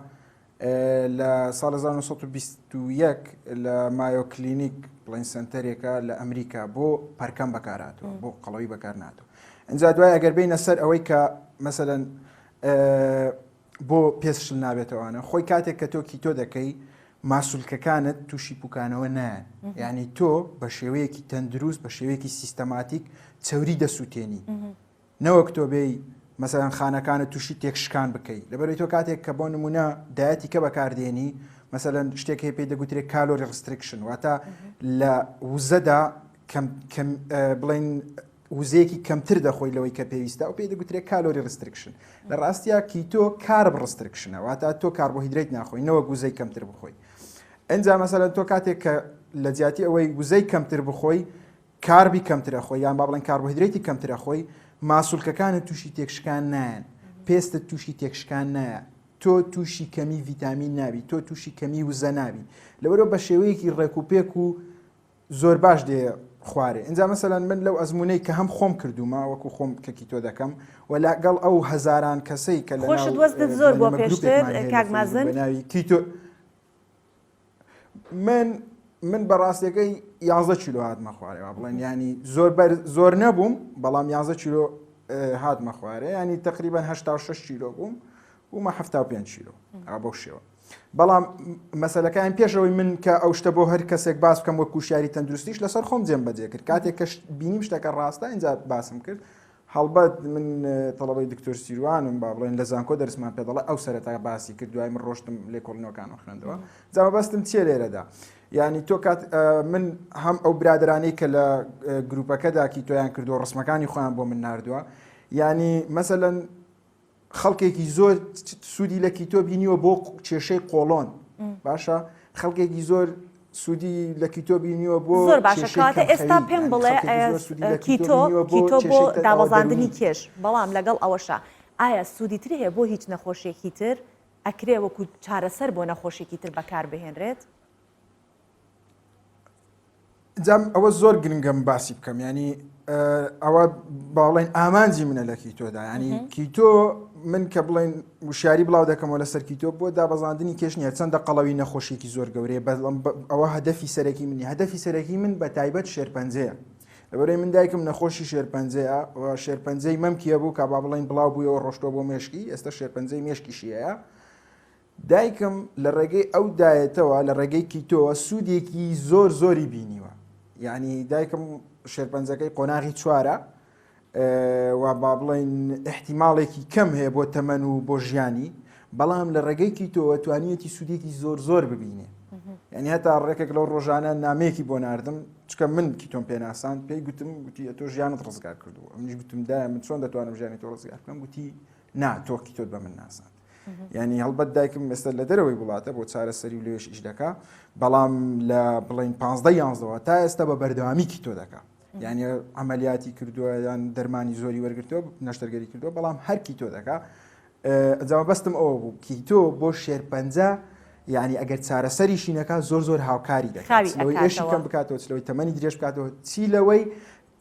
لە ساڵ 1921 لە مایۆ کلینیک بڵین سنتەرێکە لە ئەمریکا بۆ پەرکەم بەکارهاتوە بۆ قەڵەوی بەکار ناتوە ئینجا دوای ئەگەر بینە سەر ئەوەی کە مەسەلەن بۆ پێست شل نابێتەوانە خۆی کاتێک کە تۆ keto دەکەی ماسولکەکانت تووشی پوکانەوە نایەن یعنی تۆ بە شێوەیەکی تەندروست بە شێوەیەکی سیستەماتیک چەوری دەسووتێنی نەوەک تۆ بێی مەسەلەن خانەکانت تووشی تێکشکان بکەی لەبەرەوەی تۆ کاتێک کە بۆ نمونە diet ی کە بەکاردێنی مەسەلەن شتێک هەیە پێی دەگوترێت calorie restriction واتە لە وزەدا کەم کەم بڵین وزەیەکی کەمتر دەخۆی لەوەی کە پێویستە ئەو پێی دەگوترێت calorie restriction لە ڕاستیا keto carb restriction ە واتە تۆ کاربۆهیدرێت ناخۆی نەوەک وزەی کەمتر بخۆی ئەجا مەسەلەن تۆ کاتێک کە لە جیاتی ئەوەی وزەی کەمتر بخۆی. carb ی کەمتر ئەخۆی یان با بڵێن کاربۆهیدرەیتی کەمتر ئەخۆی ماسولکەکانت تووشی تێکشکان نایەن پێستت تووشی تێکشکان نایە تۆ تووشی کەمی ڤیتامین نابی تۆ تووشی کەمی وزە نابی لەبەرەوە بە شێوەیەکی ڕێک و پێک و زۆر باش دێ خوارێ ئینجا مەسەلەن من لەو ئەزمونەی کە هەم خۆم کردومە وەکو خۆم کە keto دەکەم و لەگەڵ ئەو هەزاران کەسەی کە لە خۆشت وەزنت زۆر بووە پێشتر کاک مازن؟ ناوی keto من من بە ڕاستەکەی 11 کیلۆ هاتمە خوارێ وا بڵێن ینی زۆر بەر زۆر نەبووم بەڵام 11 کیلۆ هاتمە خوارێ ینی تقریبا 86 کیلۆ بووم بوومە 75 کیلۆ ئا بەو شێوە بەڵام مەسەلەکان پێشەوەی من کە ئەو شتە بۆ هەر کەسێک باس بکەم وەک کوشیاری تەندروستیش لەسەر خۆم جێم بەجێ کرد کاتێک کە بینیم شتەکە ڕاستە اینجا باسم کرد هەڵبەت من تەڵەبەی دکتۆر سیروانم با بڵێن لە زانکۆ دەرسمان پێ دەڵێ ئەو سەرەتا باسی کرد دوای من ڕۆشتم لێکۆڵینەوەکانم خوێندەوە جا مەبەستم چییە لێرەدا یعنی تۆ کات من هەم ئەو برادرانەی کە لە گروپەکەدا keto یان کردو ڕسمەکانی خۆیان بۆ من ناردووە یعنی مەسەلەن خەڵکێکی زۆر سوودی لە keto بینیوە بۆ کێشەی قۆڵۆن باشە خەڵکێکی زۆر سوودی لە keto بینیوە بۆ زۆر باشە کەواتە ئێستا پێم بڵێ keto keto بۆ دابەزاندنی کێش بەڵام لەگەڵ ئەوەشا ئایا سوودی تری هەیە بۆ هیچ نەخۆشیەکی تر ئەکرێ وەکو چارەسەر بۆ نەخۆشیەکی تر بەکار بهێنرێت؟ جا ئەوە زۆر گرنگە من باسی بکەم ینی ئەوە باڵێن ئامانجی منە لە keto دا ینی keto من کە بڵێن وشیاری بڵاو دەکەمەوە لەسەر keto بۆ دابەزاندنی کێش نیە چەندە قەڵەوی نەخۆشیێکی زۆر گەورەیە بەڵام ئەوە هەدەفی سەرەکی منی هەدەفی سەرەکی من بە تایبەت شێرپەنجەیە لەبەرەی من دایکم نەخۆشی شێرپەنجەیە و شێرپەنجەی مەمکیە بوو کە با بڵێن بڵاو بوویەوە ڕۆشتوە بۆ مێشکی ئێستا شێرپەنجەی مێشکیشی هەیە دایکم لە ڕێگەی ئەو دایەتەوە لە ڕێگەی keto وە سوودێکی زۆر زۆری بینیوە یعنی دایکم شێرپەنجەکەی قۆناغی چوارە و با بڵین احتیمالێکی کەم هەیە بۆ تەمەن و بۆ ژیانی بەڵام لە ڕێگەی keto وە توانیەتی سوودێکی زۆر زۆر ببینێ یعنی هەتا ڕێکێک لەو ڕۆژانە نامەیەکی بۆ ناردم چکە من keto م پێناسان پێی گوتم گوتی تۆ ژیانت ڕزگار کردو منیش گوتم دایە من چۆن دەتوانم ژیانی تۆ ڕزگار بکەم گوتی نا تۆ keto ت بە من ناساند یعنی هەڵبەت دایکم ئێستا لە دەرەوەی وڵاتە بۆ چارەسەری و لەوێش ئیش دەکا بەڵام لە بڵین 15 یانزەوە تا ئێستا بە بەردەوامی keto دەکا یعنی عملیاتی کردووە یان دەرمانی زۆری وەرگتووە نەشتەرگەری کردووە بەڵام هەر keto دەکا جا مەبەستم ئەوە بوو keto بۆ شێرپەنجە یعنی ئەگەر چارەسەریشی نەکا زۆر زۆر هاوکاری دەکات لەوەی ئێشی کەم بکاتەوە چ لەوەی تەمەنی درێژ بکاتەوە چی لەوەی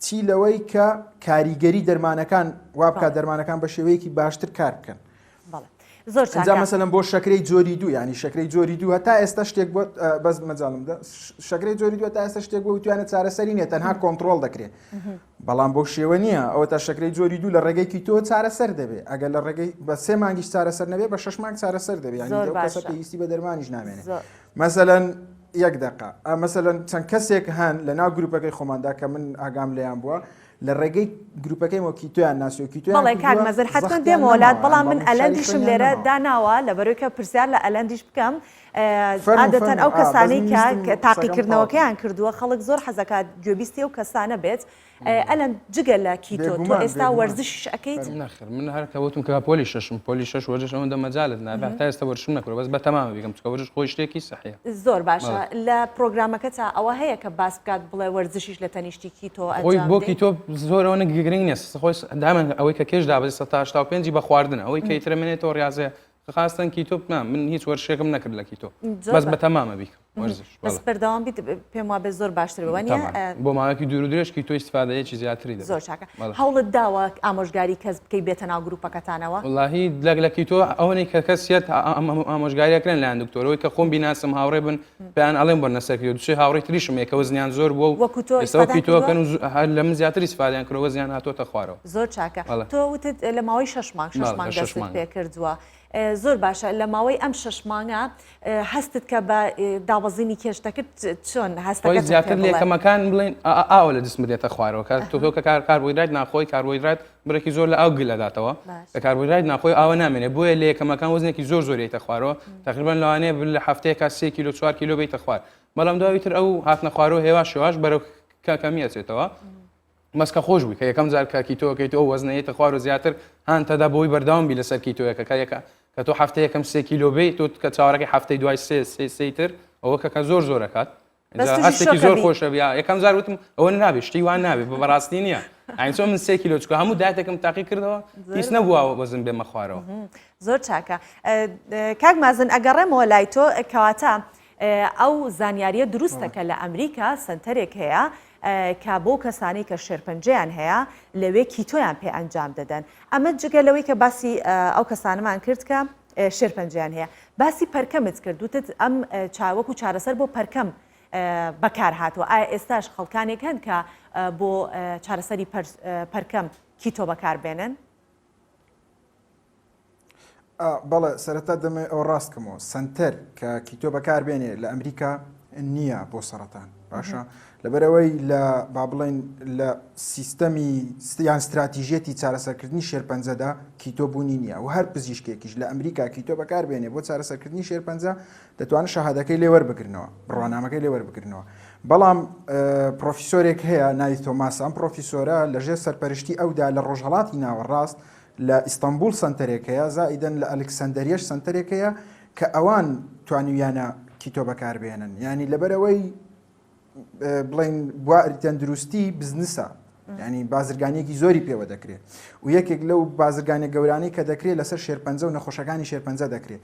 چی لەوەی کە کاریگەری دەرمانەکان وا بکات دەرمانەکان بە شێوەیەکی باشتر کار بکەن. زۆر جا مەسەلەن بۆ شەکرەی جۆری دوو ینی شەکرەی جۆری دوو هەتا ئێستا شتێک بۆ بەس مەجالم دە شەکرەی جۆری دوو تا ئێستا شتێک بۆ وتوانە چارەسەری نیە تەنها کۆنتترۆل دەکرێت بەڵام بۆ شێوە نییە ئەوە تا شەکرەی جۆری دوو لە ڕێگەی keto چارەسەر دەبێت ئەگەر لە ڕێگەی بە سێ مانگیش چارەسەر نەبێ بە شش مانگ چارەسەر دەبێت یانی کەسە پێویستی بە دەرمانیش نامێنێت مەسەلەن یەک دەقە مەسەلەن چەند کەسێک هەن لە ناو گروپەکەی خۆماندا کە من ئاگام لێیان بووە لە ڕێگەی گروپەکەی مۆ keto یان ناسیوە keto یان بەڵێ کاک کردووە مەزر حەتمەن زەختیان دێمەوە لات نەماوە بەڵام من بەڵام فشاری ئەلەندیشم خوێنیان لێرە نەماوە. داناوە لەبەرەوەی کە پرسیار لە ئەلەندیش بکەم فەرموو عادەتەن فەرموو ئەو ئا بەس کەسانەی من کە ویستم قسەکەم تەواو بکەم. تاقیکردنەوەکەیان کردووە خەڵک زۆر حەزەکات گوێبیستی ئەو کەسانە بێت ئەلەند جگە لە keto تۆ بێگومان ئێستا بێگومان وەرزشیش ئەکەیت؟ فەرموو. نەخێر من هەر کە وتم کە پۆلی شەشم پۆلی شەش وەرزش ئەوەندە مەجالت نابێ هەتا ئێستا وەرزشم نەکردوە بەس بەتەمامە بیکەم چونکە وەرزش خۆی شتێکی سەحیە. زۆر باشە بەڵێ. لە پرۆگرامەکەتا ئەوە هەیە کە باس بکات بڵێ وەرزشیش لە تەنیشتی keto خۆی ئەنجام بۆ بدەیت؟ keto زۆر ئەوەنە گرنگ نیە خۆی دائما ئەوەی کە کێش دابەزی 185 ی بە خواردنە ئەوەی کە ئیترە منێتەوە ڕاضەیە خاستن keto نا من هیچ وەرزشێکم نەکرد لە keto بەس بەتەمامە بیکەم وەرزش بەس بەردەوام بیت پێم وابێ زۆر باشتر بێ وانیە؟ بۆ ماوەیەکی دوور و درێژ keto ئیستفادەیەکی زیاتری دەبێت. زۆر چاکە هەوڵت داوە ئامۆژگاری کەس بکەی بێتە ناو گروپەکەتانەوە؟ وەڵاهی لە لە keto ئەوەنەی کە کەس یەت ئامۆژگاری ئەکرێن لایەن دکتۆرەوەی کە خۆم بیناسم هاوڕێ بن پێیان ئەڵێم بۆ نەسەر keto دوسێ هاوڕێی تریشم هەیە کە وەزنیان زۆر بووە و وەکو تۆ ئێستا ئیسفادەیان keto کردووە؟ ئەکەن و هەر لە من زیاتر ئیسفادەیان کردووە وەزنیان هاتۆتە خوارەوە. زۆر چاکە بەڵێ. تۆ وتت لە ماوەی شەش مانگ شەش بەڵێ مانگ لە شەش دەستت مانگ. پێ کردووە زۆر باشە لە ماوەی ئەم شەش مانگە هەستت کە بە دابەزینی کێش دەکرد چۆن خۆی هەستەکەتم پێ زیاتر لە بڵێ؟ یەکەمەکان بڵێن ئاوە لە جسمت دێتە خوارەوە کە تۆ تۆ کە کار کاربۆهیدرات ناخۆی کاربۆهیدرات بڕێکی زۆر لە ئاو گل ئەداتەوە باش. کە کاربۆهیدرات ناخۆی ئاوە نامێنێ بۆیە لە یەکەمەکان وەزنێکی زۆر زۆر یەیتە خوارەوە تقریبا لەوانەیە لە هەفتەیەکا سێ کیلۆ چوار کیلۆ بیتە خوار بەڵام دوای تر ئەو هاتنە خوارەوە هێواش هێواش بەرەو کە کەمی ئەچێتەوە بەس کە خۆش بووی کە یەکەم جار کە keto کەیت ئەو وەزنە یەتە خوار و زیاتر هان تەدا بۆی بەردەوام بی لەسەر keto یەکە کە یەکە کە تۆ هەفتە یەکەم سێ کیلۆ بێ تۆ کە چاوەڕێکی هەفتەی دوای سێ سێ سێی تر ئەوە کە کە زۆر زۆر ئەکات. هەستێکی زۆر خۆشە بیا یەکەم جار وتم ئەوە نابێ شتی وان نابێ بە بەڕاستی نییە ئاین چۆن من سێ کیلۆ چکە هەموو diet ێکم تاقی کردەوە هیچ نەبووە وەزن بێمە خوارەوە زۆر چاکە کاک مازن ئەگەڕێمەوە لای تۆ کەواتە ئەو زانیاریە دروستە کە لە ئەمریکا سنتەرێک هەیە کە بۆ کەسانی کە شێرپەنجەیان هەیە لەوێ کیتۆیان پێ ئەنجام دەدەن ئەمە جگە لەوەی کە باسی ئەو کەسانەمان کرد کە شێرپەنجەیان هەیە باسی پەرکەمت کرد وتت ئەم چاوەکو چارەسەر بۆ پەرکەم بەکار هاتووە ئایا ئێستاش خەڵکانێک هەن کە بۆ چارەسەری پەرکەم کیتۆ بەکار بێنن؟ بەڵێ سەرەتا دەمەوێت ئەوە ڕاست کەمەوە سنتەر کە کیتۆ بەکار بێنێ لە ئەمریکا نییە بۆ سەرەتان باشە لەبەرئەوەی لە با بڵێین لە سیستەمی یان ستراتیژیەتی چارەسەرکردنی شێرپەنجەدا کیتۆ بوونی نییە و هەر پزیشکێکیش لە ئەمریکا کیتۆ بەکاربێنێ بۆ چارەسەرکردنی شێرپەنجە دەتوانن شەهادەکەی لێ وەربگرنەوە بڕوانامەکەی لێ وەربگرنەوە بەڵام پرۆفیسۆرێک هەیە ناوی تۆماس ئەم پرۆفیسۆرە لەژێر سەرپەرشتی ئەودا لە ڕۆژهەڵاتی ناوەڕاست لە ئیستەنبوڵ سەنتەرێک هەیە زائیدەن لە ئەلکسەندەریەش سەنتەرێک هەیە کە ئەوان توانیویانە کیتۆ بەکاربێنن ینی لەبەرەوەی بڵین بواری تەندروستی بزنسە ینی بازرگانیەکی زۆری پێوە دەکرێت و یەکێک لەو بازرگانە گەورانەی کە دەکرێت لەسەر شێرپەنجە و نەخۆشەکانی شێرپەنجە دەکرێت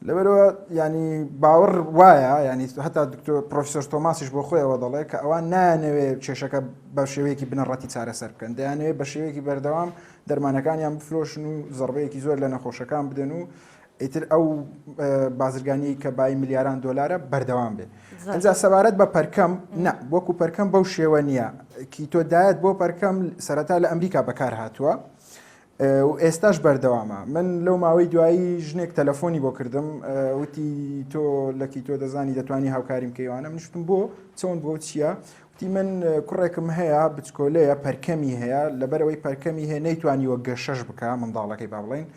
لەبەرەوە ینی باوەڕ وایە ینی هەتا دکتۆر پرۆفسۆر تۆماسیش بۆ خۆیەوە دەڵێ کە ئەوان نایانەوێ کێشەکە بە شێوەیەکی بنەڕەتی چارەسەر بکەن دەیانەوێت بە شێوەیەکی بەردەوام دەرمانەکانیان بفرۆشن و زەربەیەکی زۆر لە نەخۆشەکان بدەن و ئیتر ئەو بازرگانی کە بای ملیاران دۆلارە بەردەوام بێ ئەجا سەبارەت بە پەرکەم نە وەکو پەرکەم بەو شێوە نییە keto diet بۆ پەرکەم سەرەتا لە ئەمریکا بەکار هاتووە و ئێستاش بەردەوامە من لەو ماوەی دوایی ژنێک تەلەفۆنی بۆ کردم وتی تۆ لە کیتۆ دەزانی دەتوانی هاوکاریم کەیوانە منشتم بۆ چۆن بۆ چییە؟ وتی من کوڕێکم هەیە بچکۆلەیە پەرکەمی هەیە لەبەرەوەی پەرکەمی هەیە نەیتوانیوە گەشەش بکە منداڵەکەی با بڵین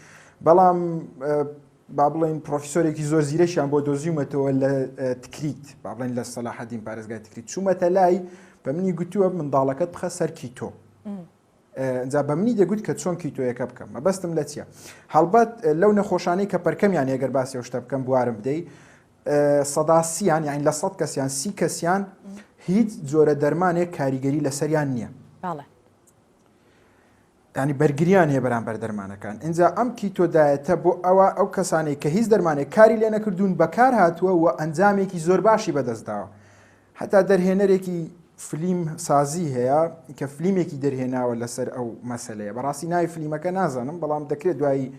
بەڵام با بڵین پرۆفیسۆرێکی زۆر زیرەکیان بۆ دۆزیومەتەوە لە تکریت با بڵین لە سەلاحەدین پارێزگای تکریت چوومەتە لای بە منی گوتووە منداڵەکەت بخە سەر کیتۆ ئینجا بە منی دەگوت کە چۆن کیتۆیەکە بکەم مەبەستم لە چییە هەڵبەت لەو نەخۆشانەی کە پەرکەمیان ئەگەر باسی ئەو شتە بکەم بوارم بدەی سەدا سیان یان لە سەد کەسیان سی کەسیان هیچ جۆرە دەرمانێک کاریگەری لەسەریان نییە ینی بەرگریان هەیە بەرامبەر دەرمانەکان اینجا ئەم keto diet ە بۆ ئەوە ئەو کەسانێک کە هیچ دەرمانێک کاری لێ نەکردوون بەکار هاتووە و ئەنجامێکی زۆر باشی بەدەستداوە هەتا دەرهێنەرێکی فلیم سازی هەیە کە فلیمێکی دەرهێناوە لەسەر ئەو مەسلەیە بەڕاستی ناوی فلیمەکە نازانم بەڵام دەکرێت دوایی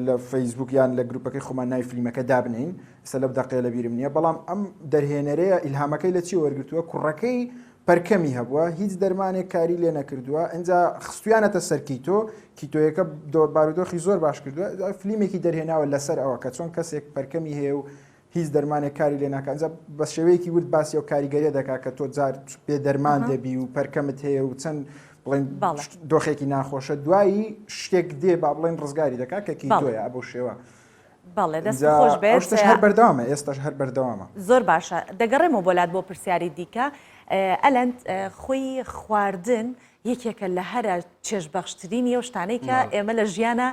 لە فەیسبوک یان لە گروپەکەی خۆمان ناوی فلیمەکە دابنین ئێستا لەو دەقەیە لە بیرم نییە بەڵام ئەم دەرهێنەرەیە ئیلهامەکەی لە چی وەرگتووە کوڕەکەی پەرکەمی هەبووە هیچ دەرمانێک کاری لێ نەکردووە ئینجا خستویانەتە سەر کیتۆ کیتۆیەکە بارودۆخی زۆر باش کردووە فلیمێکی دەرهێناوە لەسەر ئەوە کە چۆن کەسێک پەرکەمی هەیە و هیچ دەرمانێک کاری لێ ناکات ئینجا بە شێوەیەکی ورد باسی ئەو کاریگەریە دەکات کە تۆ جار بێ دەرمان دەبی و پەرکەمت هەیە و چەند بڵێن دۆخێکی ناخۆشە دوایی شتێک دێ با بڵێن ڕزگاری دەکات کە کیتۆیە بەو شێوە بەڵێ دەست خۆش بێت ئێستاش هەر بەردەوامە ئێستاش هەر بەردەوامە زۆر باشە دەگەڕێمەوە بۆ لات بۆ پرسیاری دیکە ئەلەند خۆی خواردن یەکێکە لە هەرە چێژبەخشترینی ئەو شتانەی کە ئێمە لە ژیانە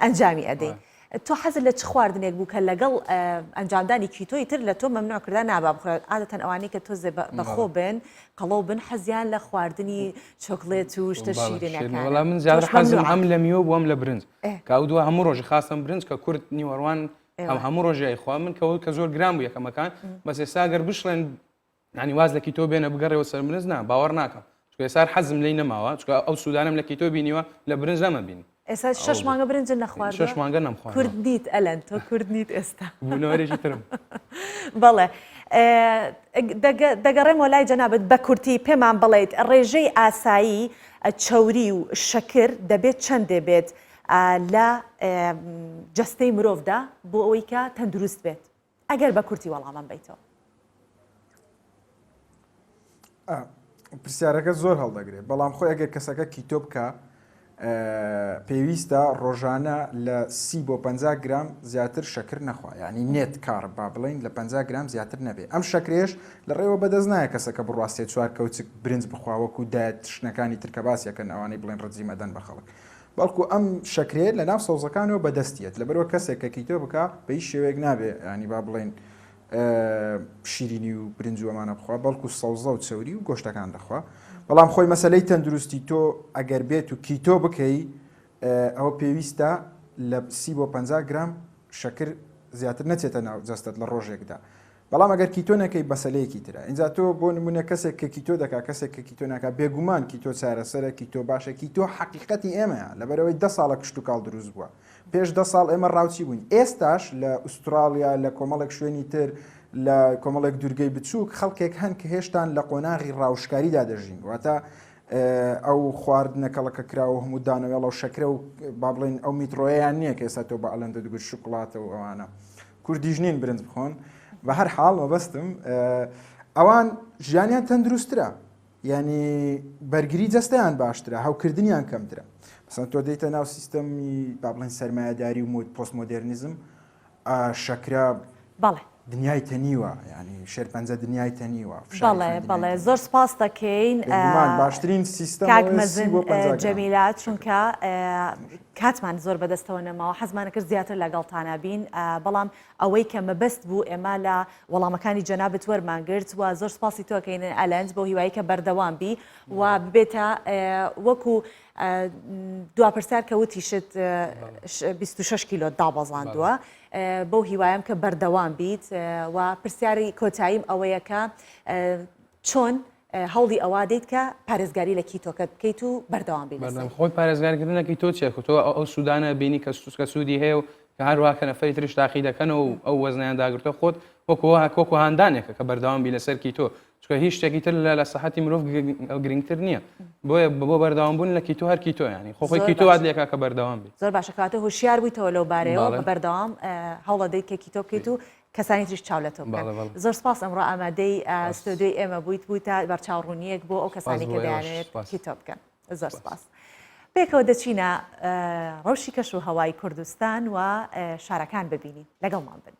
ئەنجامی ئەدەین تۆ حەزت لە چ خواردنێک بوو کە لەگەڵ ئەنجامدانی کیتۆی تر لە تۆ مەمنوع کردا نابا بخورێت عادەتەن ئەوانەی کە تۆزێ بەخۆ بن قەڵەو بن حەزیان لە خواردنی چۆکلێت و شتە شیرینەکانە وەڵا من زیاتر حەزم هەم لە میوە بوو هەم لە برنج کە ئەو دووە هەموو ڕۆژی خاستم برنج کە کورد نیوەڕوان هەم هەموو ڕۆژی ئەیخوا من کە کە زۆر گران بوو یەکەمەکان بەس ئێستا گەر بشڵێن یانی واز لە کیتۆ بێنە بگەڕێوە سەر برنج نا باوەڕ ناکەم چونکە ئێستا حەزم لێی نەماوە چونکە ئەو سوودانەم لە کیتۆ بینیوە لە برنج نەمەبینی. ئێستا شەش مانگە برنجت نەخواردووە؟ شەش مانگە نەمخواردووە. کورد نیت ئەلەند تۆ کورد نیت ئێستا. بوونەوەرێکی ترم. بەڵێ دەگەڕێمەوە لای جەنابت بە کورتی پێمان بڵێیت ڕێژەی ئاسایی چەوری و شەکر دەبێت چەندێ بێت لە جەستەی مرۆڤدا بۆ ئەوەی کە تەندروست بێت؟ ئەگەر بە کورتی وەڵامم بەیتەوە. پرسیارەکە زۆر هەڵدەگرێت بەڵام خۆی ئەگەر کەسەکە کیتۆ بکە پێویستە ڕۆژانە لە سی بۆ 50 گرام زیاتر شەکر نەخوا ینی net carb با بڵین لە 50 گرام زیاتر نەبێ ئەم شەکرێش لە ڕێوە بەدەست نایە کەسەکە بڕواستێ چوار کەوچک برنج بخوا وەکو diet شنەکانی ترکە باسیەکەن ئەوانەی بڵێن ڕجیم ئەدەن بە خەڵک بەڵکو ئەم شەکرەیە لە ناو سەوزەکانەوە بەدەست یەت لەبەرئەوە کەسێک کە کیتۆ بکا بە هیچ شێوەیەک نابێ ینی با بڵێین. شیرینی و برنج و ئەمانە بخوا بەڵکو سەوزە و چەوری و گۆشتەکان دەخوا بەڵام خۆی مەسلەی تەندروستی تۆ ئەگەر بێت و کیتۆ بکەی ئەوە پێویستە لە سی بۆ 50 گرام شەکر زیاتر نەچێتە ناو جەستەت لە ڕۆژێکدا بەڵام ئەگەر کیتۆ نەکەی مەسەلەیەکی ترە ئینجا تۆ بۆ نمونە کەسێک کە کیتۆ دەکا کەسێک کە کیتۆ ناکا بێگومان کیتۆ چارەسەرە کیتۆ باشە کیتۆ حەقیقەتی ئێمەیە لەبەرئەوەی دە ساڵە کشتوکاڵ دروست بووە پێش دە ساڵ ئێمە ڕاوچی بووین ئێستاش لە ئوستراڵیا لە کۆمەڵێک شوێنی تر لە کۆمەڵێک دوورگەی بچووک خەڵکێک هەن کە هێشتان لە قۆناغی ڕاوشکاریدا دەژین واتە ئەو خواردنە کەڵەکە کراوە هەموو دانەوێڵە و شەکرە و با بڵێن ئەو میترۆیان نییە کە ئێستا تۆ بە ئەلەندە دەگوت شوکڵاتە و ئەوانە کوردیش نین برنج بخۆن بە هەر حاڵ مەبەستم ئەوان ژیانیان تەندروسترە یعنی بەرگری جەستەیان باشترە هەوکردنیان کەمترە مەسەن تۆ دێتە ناو سیستەمی با بڵێن سەرمایەداری و مۆد پۆست مۆدێرنیزم شەکرە بەڵێ دنیای تەنیوە ینی شێرپەنجە دنیای تەنیوە بەڵێ بەڵێ زۆر سپاس دەکەین باشترین سیستەم کاک مەزن جەمیلا چونکە کاتمان زۆر بەدەستەوە نەماوە حەزمانە کرد زیاتر لەگەڵتانا بین بەڵام ئەوەی کە مەبەست بوو ئێمە لە وەڵامەکانی جەنابت وەرمان گرت و زۆر سپاسی تۆکەین ئەلەند بۆ هیوایی کە بەردەوام بی و ببێتە وەکو دوا پرسیار کە وتیشت 26 کیلۆ دابەزاندووە بەو هیوایم کە بەردەوام بیت و پرسیاری کۆتاییم ئەوەیە کە چۆن هەوڵی ئەوە دەیت کە پارێزگاری لە کیتۆکەت بکەیت و بەردەوام بی لەسەری؟ خۆی پارێزگاریکردن لە کیتۆ چیە؟ تۆ ئەو سوودانە بینی کە کە سوودی هەیە و کە هەروەها کە نەفەری تریش تاقی دەکەنەوە و ئەو وەزنەیان داگرتووە خۆت وەکو وەکو هاندانێکە کە بەردەوام بی لەسەر کیتۆ چونکە هیچ شتێکی تر لە سەحەتی مرۆڤ گرنگتر نییە بۆیە بۆ بەردەوام بوون لە کیتۆ هەر کیتۆ ینی خۆ خۆی کیتۆ وات لێکا کە بەردەوام بی زۆر باشە کەواتە هۆشیار بوویتەوە لەو بارەیەوە بەردەوام هەوڵەدەیت کە کیتۆ بکەیت و کەسانی تریش چاو لە تۆ بکەن. زۆر سپاس ئەمڕۆ ئامادەی ستۆدیۆی ئێمە بوویت، بوویتە بەرچاوڕوونییەک بۆ ئەو کەسانەی کە دەیانەوێت کیتۆ بکەن. زۆر سپاس. پێکەوە دەچینە ڕەوشی کەش و هەوای کوردستان و شارەکان ببینین. لەگەڵمان بن.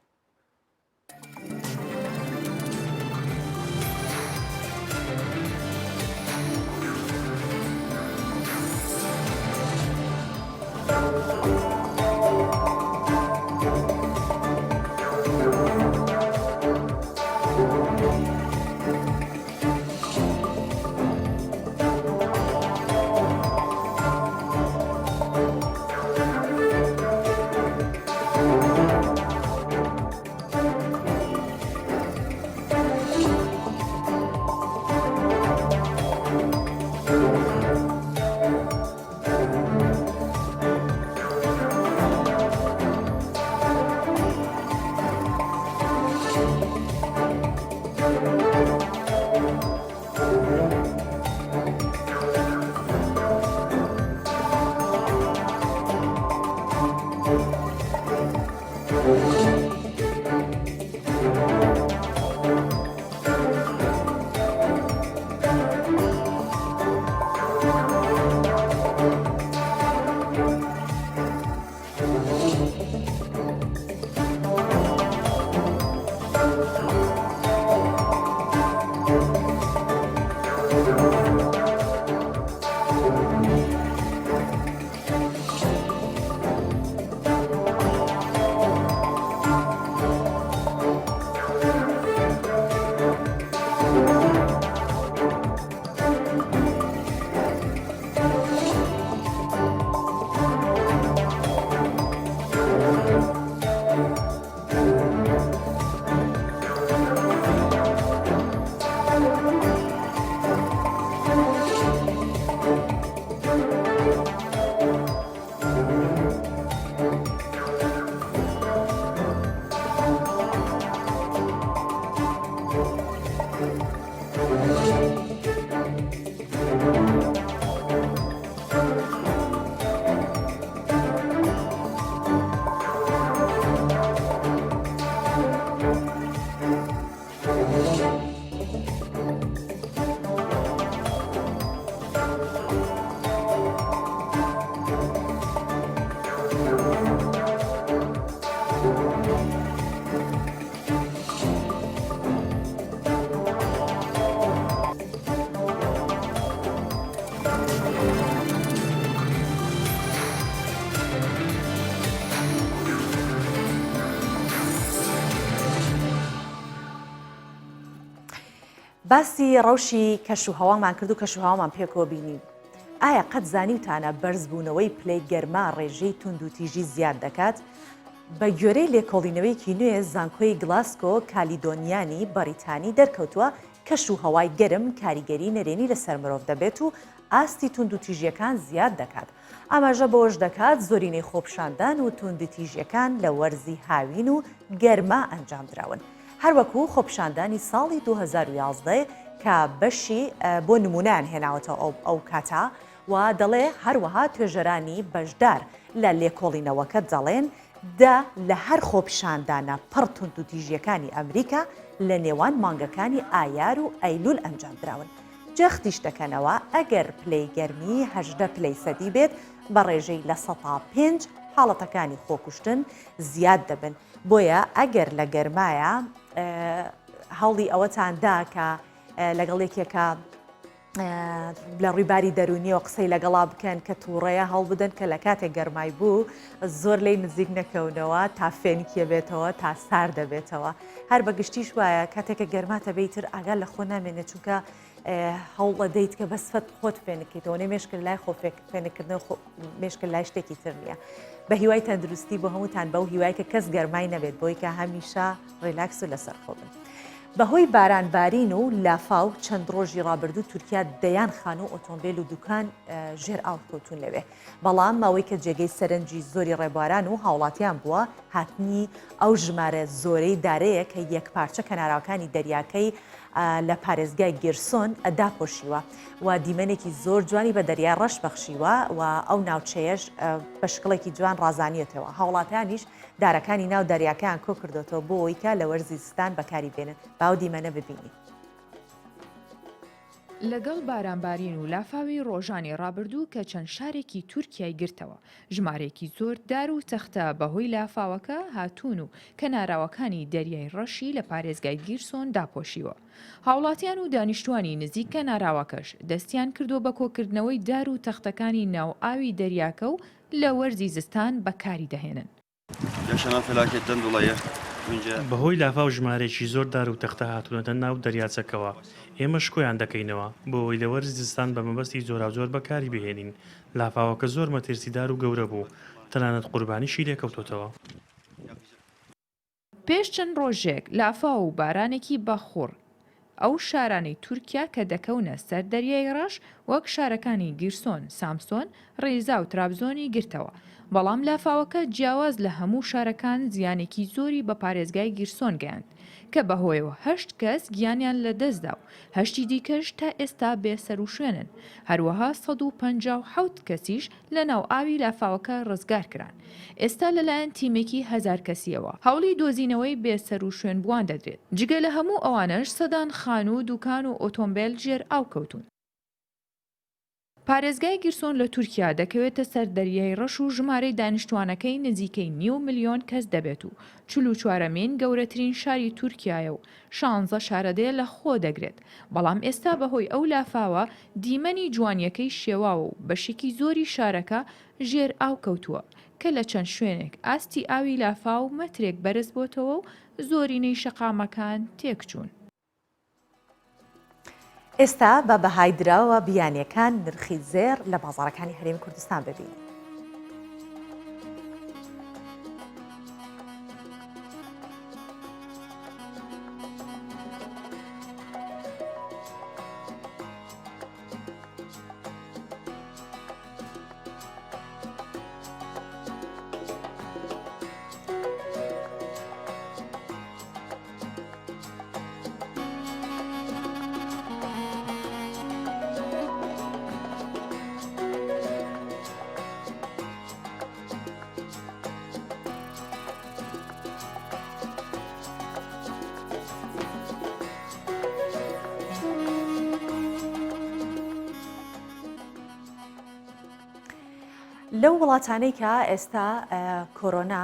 باسی ڕەوشی کەش و هەوامان کرد و کەش و هەوامان پێکەوە بینی. ئایا قەت زانیوتانە بەرزبوونەوەی پلەی گەرما ڕێژەی توندوتیژی زیاد دەکات؟ بە گوێرەی لێکۆڵینەوەیەکی نوێ زانکۆی گلاسکۆ کالیدۆنیانی بەڕیتانی دەرکەوتووە کەش و هەوای گەرم کاریگەری نەرێنی لەسەر مرۆڤ دەبێت و ئاستی توندوتیژییەکان زیاد دەکات. ئاماژە بەوەش دەکات زۆرینەی خۆپیشاندان و توندوتیژییەکان لە وەرزی هاوین و گەرما ئەنجامدراون. هەروەکو خۆپیشاندانی ساڵی 2011 کە بەشی بۆ نمونەیان هێناوەتەوە ئەو ئەو کاتە و دەڵێ هەروەها توێژەرانی بەشدار لە لێکۆڵینەوەکە دەڵێن دە لە هەر خۆپیشاندانە پڕ توندوتیژییەکانی ئەمریکا لە نێوان مانگەکانی ئایار و ئەیلول ئەنجامدراون. جەختیش دەکەنەوە ئەگەر پلەی گەرمی 18 پلەی سەدی بێت بە ڕێژەی 5% حاڵەتەکانی خۆکوشتن زیاد دەبن بۆیە ئەگەر لە گەرمایە هەوڵی ئەوەتان دا کە لەگەڵ یەکێکە لە ڕووی باری دەرونیەوە قسەی لەگەڵا بکەن کە تووڕەیە هەڵبدەن کە لە کاتێک گەرمای بوو زۆر لی نزیک نەکەونەوە تا فێنکیە بێتەوە تا سار دەبێتەوە هەر بە گشتیش وایە کاتێکە گەرماتە بیتر ئاگا لە خۆ نامێنێت چونکە هەوڵەدەیت کە بەسفەت خۆت فێنکەیتەوە نێ مێشکە لای خۆ فێنکردن مێشکە لای شتێکی تر نییە. بە هیوای تەندروستی بۆ هەمووتان بەو هیوای کە کەس گەرمای نەبێت بۆی کە هەمیشە ڕیلاکس و لەسەر خۆ بن. بەهۆی باران بارین و لافاو چەند ڕۆژی ڕابردوو تورکیا دەیان خانوو و ئۆتۆمبیل و دوکان ژێر ئاو کەوتون لەوێ. بەڵام ئەوەی کە جێگەی سەرنجی زۆری ڕێبواران و هاوڵاتیان بووە هاتنی ئەو ژمارە زۆرەی دارەیە کە یەکپارچە کەناراوەکانی دەریاکەی لە پارێزگای گیرسۆن داپۆشیوە و دیمەنێکی زۆر جوانی بە دەریای ڕەش بەخشیوە و ئەو ناوچەیەش بە شکڵێکی جوان ڕازانیەتەوە هاوڵاتیانیش دارەکانی ناو دەریاکەیان کۆکردۆتەوە بۆ ئەوەی کە لە وەرزی زستان بەکاری بێنن با ئەو دیمەنە ببینین. لەگەڵ بارانبارین و لافاوی ڕۆژانی ڕابردوو کە چەند شارێکی تورکیای گرتەوە، ژمارەیەکی زۆر دار و تەختە بەهۆی لافاوەکە هاتوون و کەناراوەکانی دەریای ڕەشی لە پارێزگای گیرسۆن داپۆشیوە. هاوڵاتیان و دانیشتوانی نزیک کەناراوەکەش دەستیان کردووە بە کۆکردنەوەی دار و تەختەکانی ناو ئاوی دەریاکە و لە وەرزی زستان بەکاری دەهێنن. بەهۆی لافاو ژمارەیەکی زۆر دار و تەختە هاتوونەتە ناو دەریاچەکەوە، ئێمەش کۆیان دەکەینەوە، بۆ ئەوەی لە وەرزی زستان بە مەبەستی جۆراوجۆر بەکاری بهێنین، لافاوەکە زۆر مەترسیدار و گەورە بوو، تەنانەت قوربانیشی لێکەوتۆتەوە. پێش چەند ڕۆژێک لافاو و بارانێکی بەخوڕ ئەو شارانەی تورکیا کە دەکەونە سەر دەریای ڕەش وەک شارەکانی گیرسۆن، سامسۆن، ڕیزا و ترابزۆنی گرتەوە، بەڵام لافاوەکە جیاواز لە هەموو شارەکان زیانێکی زۆری بە پارێزگای گیرسۆن گەیاند کە بەهۆیەوە هەشت کەس گیانیان لەدەستدا و هەشتی دیکەش تا ئێستا بێسەروشوێنن، هەروەها 157 کەسیش لەناو ئاوی لافاوەکە ڕزگارکران. ئێستا لەلایەن تیمێکی هەزار کەسییەوە هەوڵی دۆزینەوەی بێسەروشوێنبووان دەدرێت. جگە لە هەموو ئەوانەش سەدان خانوو، دوکان و ئۆتۆمبێل ژێر ئاو کەوتوون. پارێزگای گیرسۆن لە تورکیا دەکەوێتە سەر دەریای ڕەش و ژمارەی دانیشتووانەکەی نزیکەی نیو ملیۆن کەس دەبێت و چل و چوارەمین گەورەترین شاری تورکیایە و شانزە شارەدێ لە خۆ دەگرێت، بەڵام ئێستا بەهۆی ئەو لافاوە دیمەنی جوانییەکەی شێواوە و بەشێکی زۆری شارەکە ژێر ئاو کەوتووە، کە لە چەند شوێنێک ئاستی ئاوی لافاو مەترێک بەرز بۆتەوە و زۆرینەی شەقامەکان تێکچوون. ئێستا بە بەهای دراوە بیانیەکان نرخی زێڕ لە بازاڕەکانی هەرێمی کوردستان ببینین. لەو وڵاتانەی کە ئێستا کۆرۆنا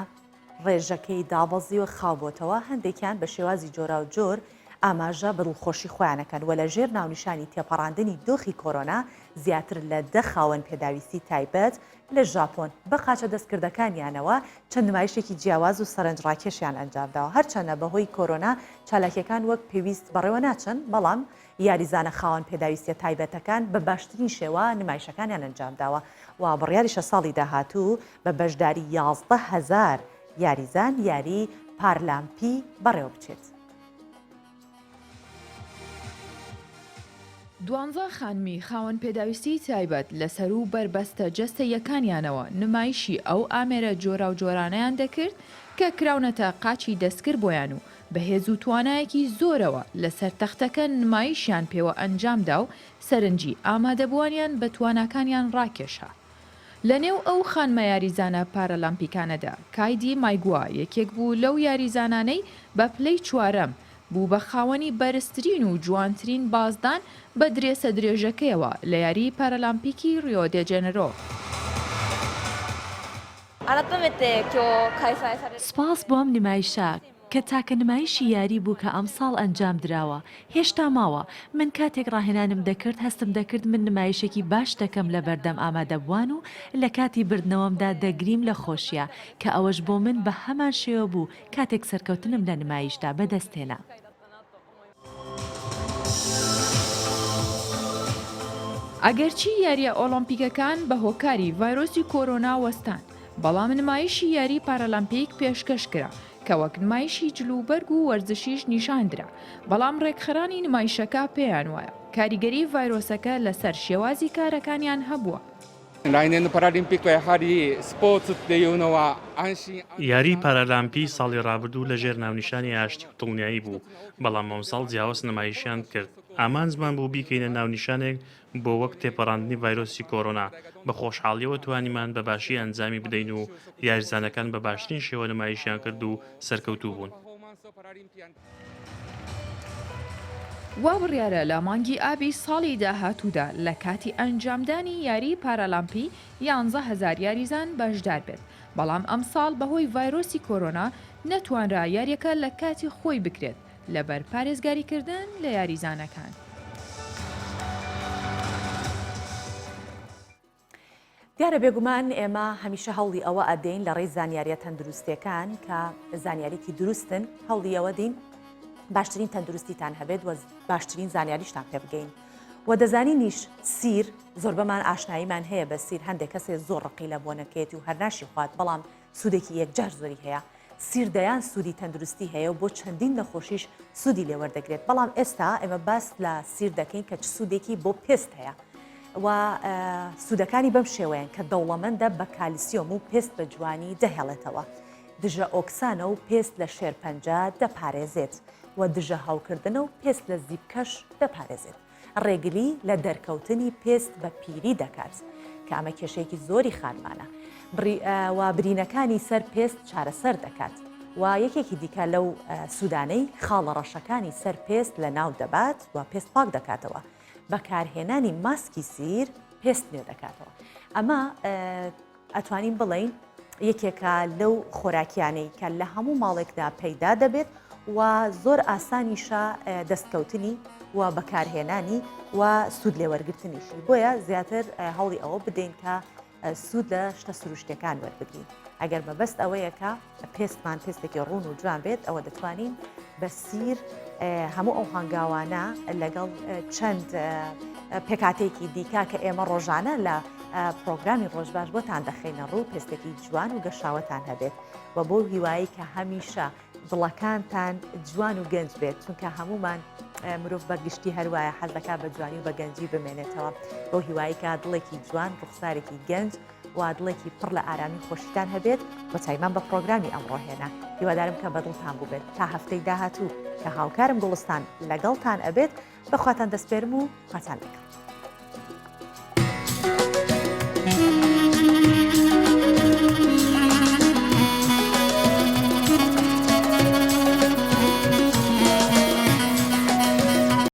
ڕێژەکەی دابەزیوە خاو بۆتەوە، هەندێکیان بە شێوازی جۆراوجۆر. ئاماژە بە دڵخۆشی خۆیان ئەکەن و لە ژێر ناونیشانی تێپەڕاندنی دۆخی کۆرۆنا زیاتر لە دە خاوەن پێداویستی تایبەت لە ژاپۆن بە قاچە دەستکردەکانیانەوە چەند نمایشێکی جیاواز و سەرنجڕاکێشیان ئەنجامداوە هەرچەندە بەهۆی کۆرۆنا چالاکیەکان وەک پێویست بەڕێوە ناچن بەڵام یاریزانە خاوەن پێداویستیە تایبەتەکان بە باشترین شێوە نمایشەکانیان ئەنجامداوە و بڕیاریشە ساڵی داهاتوو بە بەشداری 11,000 یاریزان یاری پارلامپی بەڕێوەبچێت. دوانزە خانمی خاوەن پێداویستیی تایبەت لە سەروو بەربەستە جەستەییەکانیانەوە نمایشی ئەو ئامێرە جۆراوجۆرانەیان دەکرد کە کراونەتە قاچی دەستکرد بۆیان و بە هێز و توانایەکی زۆرەوە لەسەر تەختەکە نمایشیان پێوە ئەنجامدا و سەرنجی ئامادەبووانیان بە تواناکانیان ڕاکێشا. لە نێو ئەو خانمە یاریزانە پارالامپیکانەدا، کایدی مایگوا یەکێک بوو لەو یاریزانانەی بە پلەی چوارەم، بوو بە خاوەنی بەرزترین و جوانترین بازدان بە درێسە درێژەکەیەوە لە یاریی پارالامپیکی ریۆ دێ جێنرۆ. سوپاس بۆ ئەم نمایشە کە تاکە نمایشی یاری بوو کە ئەمساڵ ئەنجام دراوە، هێشتا ماوە، من کاتێک ڕاهێنانم دەکرد هەستم دەکرد من نمایشێکی باش دەکەم لەبەردەم ئامادەبووان و لە کاتی بردنەوەمدا دەگریم لە خۆشیا، کە ئەوەش بۆ من بە هەمان شێوە بوو کاتێک سەرکەوتنم لە نمایشدا بەدەستهێنا. ئەگەرچی یارییە ئۆڵۆمپیکەکان بە هۆکاری ڤایرۆسی کۆرۆنا وەستان، بەڵام نمایشی یاری پارالەمپیک پێشکەش کرا، کە وەک نمایشی جلوبەرگ و وەرزشیش نیشان درا، بەڵام رێکخەرانی نمایشەکە پێیان وایە کاریگەری ڤایرۆسەکە لەسەر شێوازی کارەکانیان هەبووە. یاریی پارالامپی ساڵی رابردوو لەژێر ناونیشانی ئاشتی و دڵنیایی بوو، بەڵام ئەمساڵ جیاوز نمایشیان کرد. ئامانجمان بوو بیکەینە ناونیشانێک بۆ وەک تێپەڕاندنی ڤایرۆسی کۆرۆنا، بە خۆشحاڵییەوە توانیمان بە باشی ئەنجامی بدەین و یاریزانەکان بە باشترین شێوە نمایشیان کرد و سەرکەوتوو بوون. وا بڕیارە لە مانگی ئابی ساڵی داهاتوودا لە کاتی ئەنجامدانی یاریی پارالامپی 11,000 یاریزان بەشدار بێت، بەڵام ئەمساڵ بەهۆی ڤایرۆسی کۆرۆنا نەتوانرا یارییەکە لە کاتی خۆی بکرێت لەبەر پارێزگاریکردن لە یاریزانەکان. دیارە بێگومان ئێمە هەمیشە هەوڵی ئەوە ئەدەین لە ڕێی زانیاریە تەندروستیەکان کە زانیاریکی دروستن هەوڵی ئەوە دین باشترین تەندروستیتان هەبێت و باشترین زانیاریشتان پێ بگەین و دەزانینیش سیر زۆربەمان ئاشناییمان هەیە بە سیر هەندێک کەسێ زۆر ڕقی لە بۆنەکەیەتی و هەرناشی خوات بەڵام سوودێکی یەکجار زۆری هەیە. سیر دەیان سوودی تەندروستی هەیە و بۆ چەندین نەخۆشیش سوودی لێ وەردەگرێت، بەڵام ئێستا ئێمە باس لە سیر دەکەین کە چ سوودێکی بۆ پێست هەیە و سوودەکانی بەم شێوەیەن کە دەوڵەمەندە بە کالیسیۆم و پێست بە جوانی دەهێڵێتەوە، دژە ئۆکسانە و پێست لە شێرپەنجە دەپارێزێت و دژە هەوکردنە و پێست لە زیپکەش دەپارێزێت. ڕێگری لە دەرکەوتنی پێست بە پیری دەکات، کە ئەمە کێشەیەکی زۆری خانمانە، و برینەکانی سەر پێست چارەسەر دەکات، و یەکێکی دیکە لەو سوودانەی خاڵە ڕەشەکانی سەر پێست لەناو دەبات و پێست پاک دەکاتەوە، بەکارهێنانی ماسکی سیر پێست نوێ دەکاتەوە. ئەمە ئەتوانین بڵێین یەکێکە لەو خۆراکیانەی کە لە هەموو ماڵێکدا پەیدا دەبێت و زۆر ئاسانیشە دەستکەوتنی و بەکارهێنانی و سوود لێوەرگرتنیشی بۆیە زیاتر هەوڵی ئەوە بدەین کە سوود لە شتە سروشتەکان وەربگرین ئەگەر مەبەست ئەوەیە کە پێستمان پێستێکی ڕوون و جوان بێت ئەوە دەتوانین بە سیر هەموو ئەو هەنگاوانە لەگەڵ چەند پێکاتێکی دیکە کە ئێمە ڕۆژانە لە پرۆگرامی ڕۆژباش بۆتان دەخەینە ڕوو پێستێکی جوان و گەشاوەتان هەبێت و بۆ هیوایی کە هەمیشە دڵەکانتان جوان و گەنج بێت چونکە هەمومان مرۆڤ بە گشتی هەروایە حەزەکە بە جوانی و بە گەنجی بمێنێتەوە بۆ هیوایی کە دڵێکی جوان ڕوخسارێکی گەنج و دڵێکی پڕ لە ئارامی خۆشیتان هەبێت کۆتاییمان بە پڕۆگرامی ئەمڕۆ هێنا هیوادارم کە بەدڵتان بووبێت تا هەفتەی داهاتوو کە هاوکارم گوڵستان لەگەڵتان ئەبێت بەخواتان دەسپێرم و خواتان لەگەڵ.